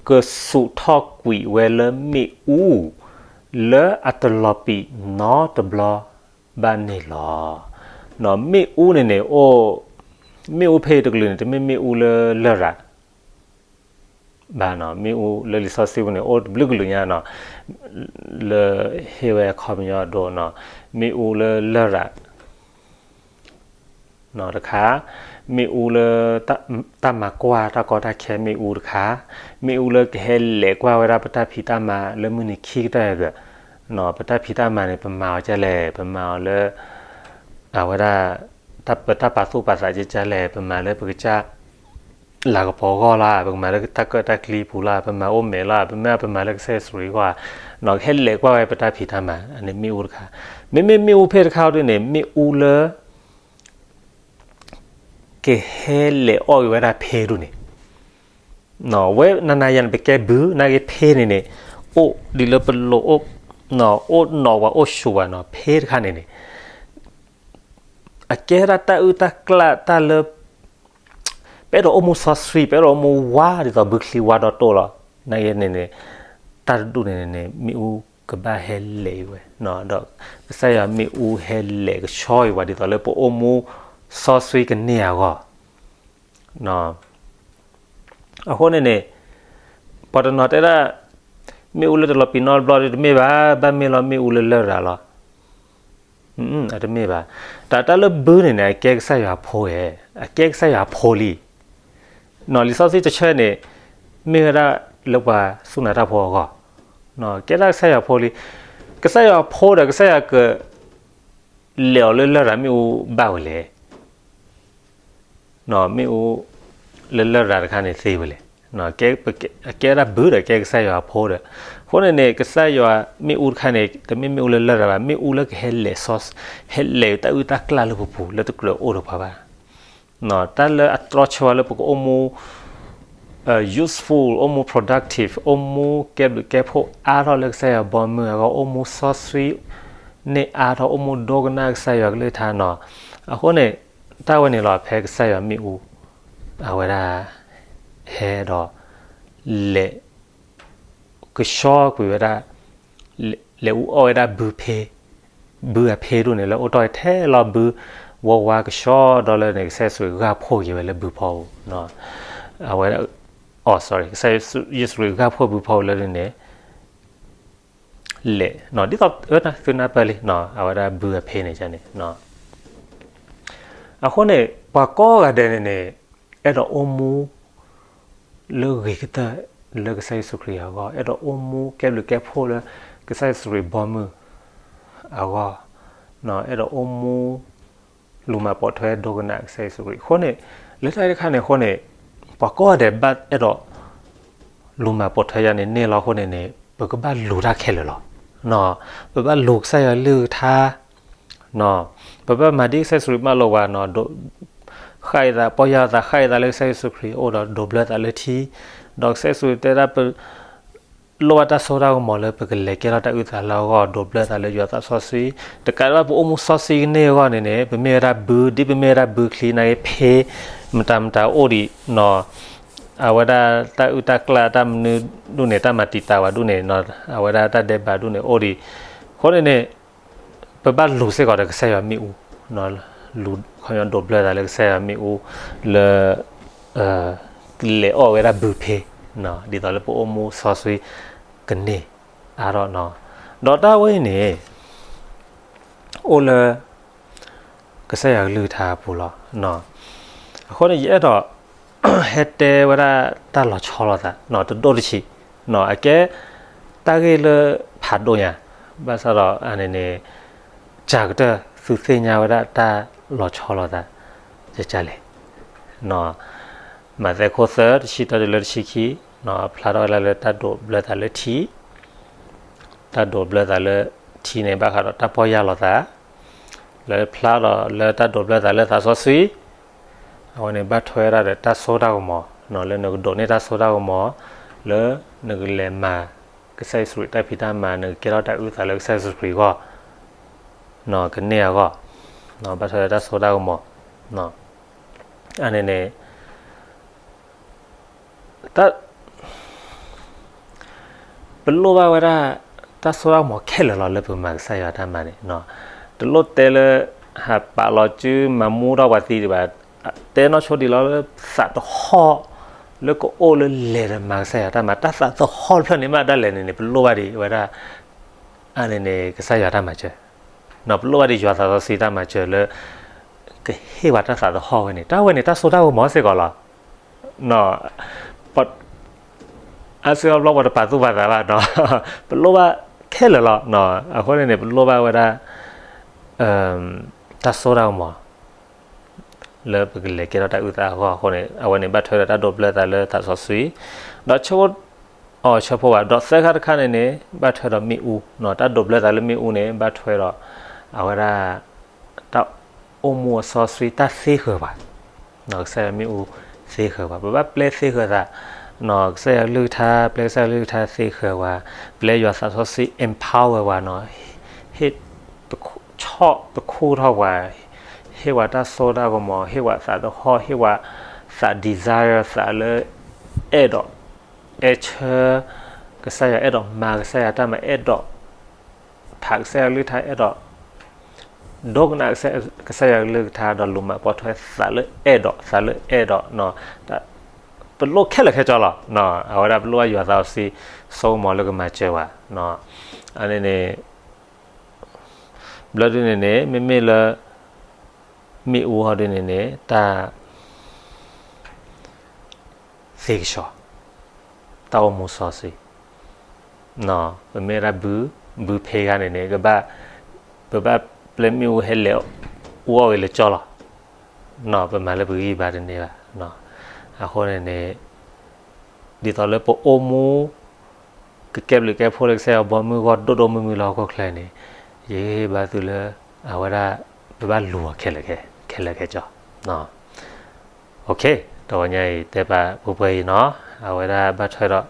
ကဆူးထီၣ်ကွံာ်ဝဲလၢမ့ၣ်အူ လၢအတလီၤပံာ်နီတဘျီဘၣ်န့ၣ်လီၤ. မ့ၣ်အူန့ၣ်န့ၣ် အိၣ်, မ့ၣ်အူဖဲအံၤတကလုာ်န့ၣ် တမ့ၢ်မ့ၣ်အူလၢလရာ် ဘၣ်နီၤ, မ့ၣ်အူလၢလံာ်စီဆှံပူၤန့ၣ် အိၣ်တဘျုးကလုာ်ညါနီၤ, လၢဟ့ၣ်ဝဲအခီပညီအဒိနီၤ, မ့ၣ်အူလၢလရာ် တခါ, မ့ၣ်အူလၢ တၢ်မၤကွၢ်တၢ်ကီတၢ်ခဲမ့ၣ်အူတခါ, မ့ၣ်အူလၢကဟဲလဲၤကွၢ်ဝဲဒၣ်ပတၢ်ဖံးတၢ်မၤလၢမုၢ်နံၤခံကတၢၢ်အဂၤ, ပတၢ်ဖံးတၢ်မၤန့ၣ် ပမၤအီၤဒ်လဲၣ်, ပမၤအီၤလၢ အဝဲဒၣ် ပတၢ်ပာ်သူၣ်ပာ်သးဒ်လဲၣ်, ပမၤလၢပကစၢ် လၤကပီၤအဂီၢ်လီၤ, ပကမၤလၢတၢ်ကၢၣ်တၢ်ကျံပူၤလီၤ, ပမၤအိၣ်မဲာ်လီၤ, ပမ့ၢ်ပမၤလၢကစၢ်ယ့ၣ်ၡူးခရံာ်အဂီၢ်, နီၢ်ကဟဲလဲၤကွၢ်ဝဲပတၢ်ဖံးတၢ်မၤ, အန့ၣ်မ့ၣ်အူတခါ, မ့မ့ၢ်မ့ၣ်အူဖဲတခါအံၤဒ်န့ၣ် မ့ၣ်အူလၢ ကဟဲလဲၤအီၣ်က့ၤဝဲဒၣ်ဖ့ဒ်န့ၣ်, ဝဲနၤနၤယၤန့ၣ် ပကဲဘု နာ်က့ဖ့န့ၣ်န့ၣ် အိၣ်ဒ်လၢပလိၤ အိၣ်နီၢ်ပှၤအိၣ်ဆူၣ်ဘၣ်နီၢ် ဖ့တခါန့ၣ်န့ၣ် အကဲဒၣ်တၢ်အုၣ်တၢ်ကျၣ်တၢ်လၢ ပအဲၣ်ဒိးအိၣ်မူစီဆှံ ပအဲၣ်ဒိးအိၣ်မူဝါဒ်သိးဘုချံဝါဒီးတိၢ်လီၤ. နာ်က့န့ၣ်န့ၣ် တၢ်တဒူၣ်န့ၣ်န့ၣ် မ့ၣ်အူကဘၣ်ဟဲလဲၤဝဲ, ဒီးကစၢ်ယွၤမ့ၣ်အူဟဲလဲၤကဆှီက့ၤဝဲဒ်သိးလၢပအိၣ်မူစီဆှံကန့ၢ်အဂီၢ် အဃိန့ၣ်န့ၣ် ပှၤတနီၤတဲဒၣ် မ့ၣ်အူလၢတလီၤပံာ်နီတဘျီဒီးတမ့ၢ်ဘၣ်, ဘၣ်မ့ၢ်လီၤမ့ၣ်အူလၢလရာ်လီၤ. အတမ့ၢ်ဘၣ်. တၢ်တၢ်လၢဘုန့ၣ်န့ၣ် အကဲကစၢ်ယွၤဖိဧါ, အကဲကစၢ်ယွၤဖိလံ. နီၢ်လံာ်စီဆှံတဆၢန့ၣ် မ့ၢ်ဝဲဒၣ်လၢပှၤစူၢ်နာ်တၢ်ဖိအဂီၢ်, ကဲဒၣ်ကစၢ်ယွၤဖိလံ. ကစၢ်ယွၤဖိဒီးကစၢ်ယွၤက လဲၤအီၤလၢလရာ်မ့ၣ်အူဘၣ်ဝဲလဲၣ်. မ့ၣ်အူလၢလရာ်တခါန့ၣ်သ့ဝဲလဲၣ်. အကဲဒၣ်ဘုဒီးကဲကစၢ်ယွၤအဖိဒီး အဃိန့ၣ်န့ၣ် ကစၢ်ယွၤမ့ၣ်အူတခါန့ၣ် တမ့ၢ်မ့ၣ်အူလၢလရာ်ဘၣ်, မ့ၣ်အူလၢကဟဲလဲၤ ဟဲလဲၤတၢ်အုၣ်တၢ်ကျၣ်လၢပပူၤ လၢတကြၢးအိၣ်ဒီးပှၤဘၣ်. တၢ်လၢအတြီဆၢဝဲလၢပကအိၣ်မူ useful, အိၣ်မူ productive, အိၣ်မူကဲဘျုးကဲဖှိၣ်အါထီၣ်လၢကစၢ်ယွၤဘီမုၢ်အဂီၢ်, အိၣ်မူစီဆှံန့ၢ်အါထီၣ်, အိၣ်မူဒိကနၣ်ကစၢ်ယွၤကလုၢ်ကထါနီၤ. အဃိန့ၣ် တၢ်ဝဲန့ၣ်လီၤ ဖဲကစၢ်ယွၤမ့ၣ်အူ အဝဲဒၣ် ဟဲဒီး လဲၤ ကဆှီကွံာ်ဝဲဒၣ် လဲၤအူအီၣ်ဝဲဒၣ်ဘုဖ့, ဘုအဖ့ဒ်န့ၣ် လၢအိၣ်တ့ၢ်ထဲလီၤဘု ဝီဝါကဆှီဒီးလၢန့ၣ် ကစၢ်ယ့ၣ်ၡူးခရံာ်ဂၢ်ဖှိၣ်က့ၤဝဲလၢဘုဖီပူၤ, အဝဲဒၣ် sorry, ကစၢ်ယ့ၣ်ၡူးခရံာ်ဂၢ်ဖှိၣ်ဘုဖီပူၤလၢန့ၣ် လဲၤ ဒ်သိးသုနၢ်ပၢၢ်လံ အဝဲဒၣ်ဘုအဖ့န့ၣ်န့ၣ် အဃိန့ၣ် ပှၤကိးဂၤဒဲးန့ၣ်န့ၣ် အဲၣ်ဒိးအိၣ်မူ လၢဂ့ၤကတၢၢ်လၢကစၢ်ယ့ၣ်ၡူးခရံာ်အဂီၢ်, အဲၣ်ဒိးအိၣ်မူကဲဘျုးကဲဖှိၣ်လၢကစၢ်ယ့ၣ်ၡူးခရံာ်ဘီမုၢ်အဂီၢ်, အဲၣ်ဒိးအိၣ်မူ လူၤမၤပိာ်ထွဲဒိကနၣ်ကစၢ်ယ့ၣ်ၡူးခရံာ်အဃိန့ၣ် လၢတၢ်တခါန့ၣ်အဃိန့ၣ် ပှၤကိးဂၤဒဲးဘၣ်အဲၣ်ဒိး လူၤမၤပိာ်ထွဲယၤန့ၣ်န့ၢ်လီၤအဃိန့ၣ်န့ၣ် ပကဘၣ်လူၤတၢ်ခဲလၢာ်လီၤ. ပဘၣ်လူၤကစၢ်ယွၤကလုၢ်ကထါ ပဘၣ်မၤဒ်ကစၢ်ယ့ၣ်ၡူးခရံာ်မၢလိာ်ပှၤနီၤ, ဃၣ်အသး ပီၢ်ယၢ်သး ဃၣ်အသးလၢကစၢ်ယ့ၣ်ၡူးခရံာ်အအိၣ်ဒီးဒိးဘျၢသးလၢထံ, ဒီးကစၢ်ယ့ၣ်ၡူးခရံာ်တဲဒၣ်ပ လိၣ်ဘၣ်တၢ်စိတၢ်ကမီၤလၢပကလဲၤကဲထီၣ်တၢ်အုၣ်သးလၢအဂီၢ် ဒိးဘျၢသးလၢယွၤသးစီဆှံ, တကးဒံးဘၣ်ပအိၣ်မူစီဆှံကန့ၢ်အဂီၢ်န့ၣ်န့ၣ် ပမ့ၢ်ဝဲဒၣ်ဘု ဒ်ပမ့ၢ်ဝဲဒၣ်ဘုချံနာ်က့ဖ့ မတၤမတၤအိၣ်ဒံးနီၤ, အဝဲဒၣ်တၢ်အုၣ်တၢ်ကျၣ်တၢ်မနုၤဒ်န့ၣ် တၢ်မၤတံာ်တာ်ဝဲဒ်န့ၣ် အဝဲဒၣ်တၢ်ဒဲးဘးဒ်န့ၣ်အိၣ်ဒံး, အဃိန့ၣ်န့ၣ် ပဘၣ်လူၤစ့ၢ်ကီးဒီးကစၢ်ယွၤမ့ၣ်အူ, ခီပညီဒိးဘျၢသးလၢကစၢ်ယွၤမ့ၣ်အူလၢ လဲၤအီၣ်ဝဲဒၣ်ဘုဖ့, ဒ်သိးလၢပအိၣ်မူစီဆှံကန့ၢ်အါထီၣ်နီၤ, ဒီးတၢ်ဝဲအံၤန့ၣ် အိၣ်လၢ ကစၢ်ယွၤကလုၢ်ကထါအပူၤလီၤ. အဃိန့ၣ် ယအဲၣ်ဒိး ဟဲတဲဝဲဒၣ်တၢ်လီၤဆီလိာ်သး တဒိၣ်တဆံး, အကဲ တၢ်ဂ့ၢ်လၢဖးဒိၣ်ညါ, ဘၣ်ဆၣ်ဒီးအန့ၣ်န့ၣ် ကၢ်ကတၢၢ်သုသ့ၣ်ညါဝဲဒၣ်တၢ်လီၤဆီလိာ်သး ကကလဲၣ် မးသဲခိၣ်သၢ တဆံတၢတုၤလၢတဆံခံ, ဖျါထီၣ်ဝဲဒၣ်လၢတၢ်ဒိးဘျၢသးလၢထံ, တၢ်ဒိးဘျၢသးလၢထံန့ၣ် ဘၣ်ဃးဒီးတၢ်ပီၢ်ယၢ်လီၤသး, လၢဖျါဒီးလၢတၢ်ဒိးဘျၢသးလၢသးစီဆှံ, အဝဲန့ၣ် ဘၣ်ထွဲဝဲဒၣ်ဒီးတၢ်စိတၢ်ကမီၤ, လၢနကဒိးန့ၢ်တၢ်စိတၢ်ကမီၤ, လၢနကလဲၤမၤ ကစၢ်ယ့ၣ်ၡူးခရံာ်တၢ်ဖံးတၢ်မၤ, နကကဲထီၣ်တၢ်အုၣ်သးလၢကစၢ်ယ့ၣ်ၡူးခရံာ်အဂီၢ် ကန့ၢ်အဂီၢ်, ဘၣ်ထွဲတၢ်စိတၢ်ကမီၤ, အန့ၣ်န့ၣ် တၢ် ပလိၣ်ဘၣ်ဝဲဒၣ် တၢ်စိတၢ်ကမီၤခဲလၢာ်လီၤ လၢပမၤကစၢ်ယွၤတၢ်မၤန့ၣ်, တလိၣ်တဲလၢ ဟးပာ်လီၤစုမၤမူထီၣ်ပှၤသံဒံးဘၣ်, တဲနီၢ်ဆိဒံးလီၤလၢသးသဟီၣ် လၢကအိၣ်လၢလဲၤဒီးမၤကစၢ်ယွၤတၢ်မၤ, တၢ်သးသဟီၣ်တဖျၢၣ်န့ၣ်မးဒၣ်လဲာ်န့ၣ်န့ၣ် ပလိၣ်ဘၣ်ဒံးဝဲဒၣ် အန့ၣ်န့ၣ် ကစၢ်ယွၤတၢ်မၤစၢၤ, ပလိၣ်ဘၣ်ဒံးယွၤသးစီဆှံတၢ်မၤစၢၤလၢ ကဟ့ၣ်ပှၤတၢ်သးသဟီၣ်ဝဲန့ၣ်, တၢ်ဝဲန့ၣ် တၢ်စိတၢ်ကမီၤစ့ၢ်ကီးလီၤ. အါစုအါဘျီပှၤတပာ်သူၣ်ပာ်သးဘၣ်နီၤ, ပလိၣ်ဘၣ်ခဲလၢာ်လီၤ. အဃိန့ၣ်န့ၣ် ပလိၣ်ဘၣ်ဝဲဒၣ် တၢ်စိတၢ်ကမီၤ လၢပကလဲၤကဲထီၣ်တၢ်အုၣ်သးအဂီၢ်အဃိန့ၣ် အဝဲန့ၣ်ဘၣ်ထွဲဒီးတၢ်ဒိးဘျၢသးလၢသးစီဆှံ, ဒီးဆၢဖိ အီၤဆၢဖိဘၣ်, ဒီးသၢခါတခါန့ၣ်န့ၣ် ဘၣ်ထွဲဒီးမ့ၣ်အူ, တၢ်ဒိးဘျၢသးလၢမ့ၣ်အူန့ၣ် ဘၣ်ထွဲဒီး အဝဲဒၣ် တၢ်အိၣ်မူအစီဆှံတၢ်သ့ဃၢၤပှၤ, ကစၢ်ယွၤမ့ၣ်အူသ့ဃၢၤပှၤ, ပဘၣ်ပျဲသ့ဃၢၤသး, ကစၢ်ယွၤကလုၢ်ကထါ, ပျဲကစၢ်ယွၤကလုၢ်ကထါသ့ဃၢၤပှၤ, ပျဲယွၤသးစီဆှံ empower ပှၤနီၤ, ဟ့ၣ် ဆီၣ်တခူထီၣ်ပှၤ, ဟ့ၣ်ဝဲတၢ်စိတၢ်ကမီၤ, ဟ့ၣ်ဝဲသးတဟီၣ်, ဟ့ၣ်ဝဲသး desire သးလၢ အဲၣ်ဒိး အဲၣ်ဆၢ ကစၢ်ယွၤ, အဲၣ်ဒိးမၤကစၢ်ယွၤတၢ်မၤ, အဲၣ်ဒိး ဖးကစၢ်ယွၤကလုၢ်ကထါ, အဲၣ်ဒိး ဒိကနၣ်ကစၢ်ယွၤကလုၢ်ကထါ, ဒီးလူၤမၤပိာ်ထွဲသးလၢအဲၣ်ဒိး, သးလၢအဲၣ်ဒိး, ပလိၣ်ခဲလၢာ်ခဲဆ့လီၤ. အဝဲဒၣ်ပလိၣ်ဘၣ်ယွၤသးစီဆှံ စိကမီၤလၢကမၤစၢၤပှၤ, အန့ၣ်န့ၣ် ဘျီဒုန့ၣ်န့ၣ် မ့မ့ၢ်လၢ မ့ၣ်အူဟီဒုန့ၣ်န့ၣ် တၢ် သ့ကဆှီ, တၢ်အိၣ်မူစီဆှံ, ပမ့ၢ်ဒၣ်ဘု, ဘုဖဲဂၤန့ၣ်န့ၣ် ကဘၣ်, ပဘၣ်ပျဲမ့ၣ်အူဟဲလဲၤအူအီၣ်ဂ့ၤလၢကၠီလီၤ. ပမၤလၢပဂံၢ်ဘါတန့ၢ်ဘၣ်. အဃိန့ၣ်န့ၣ် ဒ်သိးလၢပအိၣ်မူ ကကဲဘျုးကဲဖှိၣ်လၢကစၢ်ယွၤဘီမုၢ်ဂီၢ်ဒိၣ်ဒိၣ်မုၢ်မုၢ်လၢဟီၣ်ခိၣ်ချၢန့ၣ်, ယဟ့ၣ်ဂံၢ်ဟ့ၣ်ဘါသုလၢ အဝဲဒၣ် ပဘၣ်လူၤအီၤခဲလၢာ်ခဲဆ့. တဂီၤညါအံၤတဲပာ်ပှဲၤပှဲၤအံၤနီၤ, အဝဲဒၣ်ဘၣ်ထွဲဒီး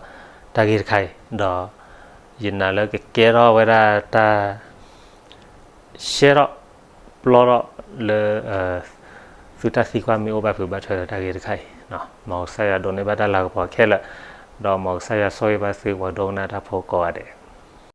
တၢ်ဂ့ၢ်တခါအံၤ, ဒီးယနာ်လၢကကဲထီၣ်ဝဲဒၣ်တၢ် ရှဲထီၣ်ပျီထီၣ်လၢ သုတၢ်သံကွၢ်မ့ၢ်အိၣ်ဘၣ်ဖုးဘၣ်ထွဲဒီးတၢ်ဂ့ၢ်တခါအံၤ, မ်ကစၢ်ယွၤဒိးန့ၢ်ဘၣ်တၢ်လၤကပီၤခဲလၢာ်, ဒီးမ်ကစၢ်ယွၤဆိၣ်ဂ့ၤဘၣ်သုပှၤဒိကနၣ်တၢ်ဖိကိးဂၤဒဲး.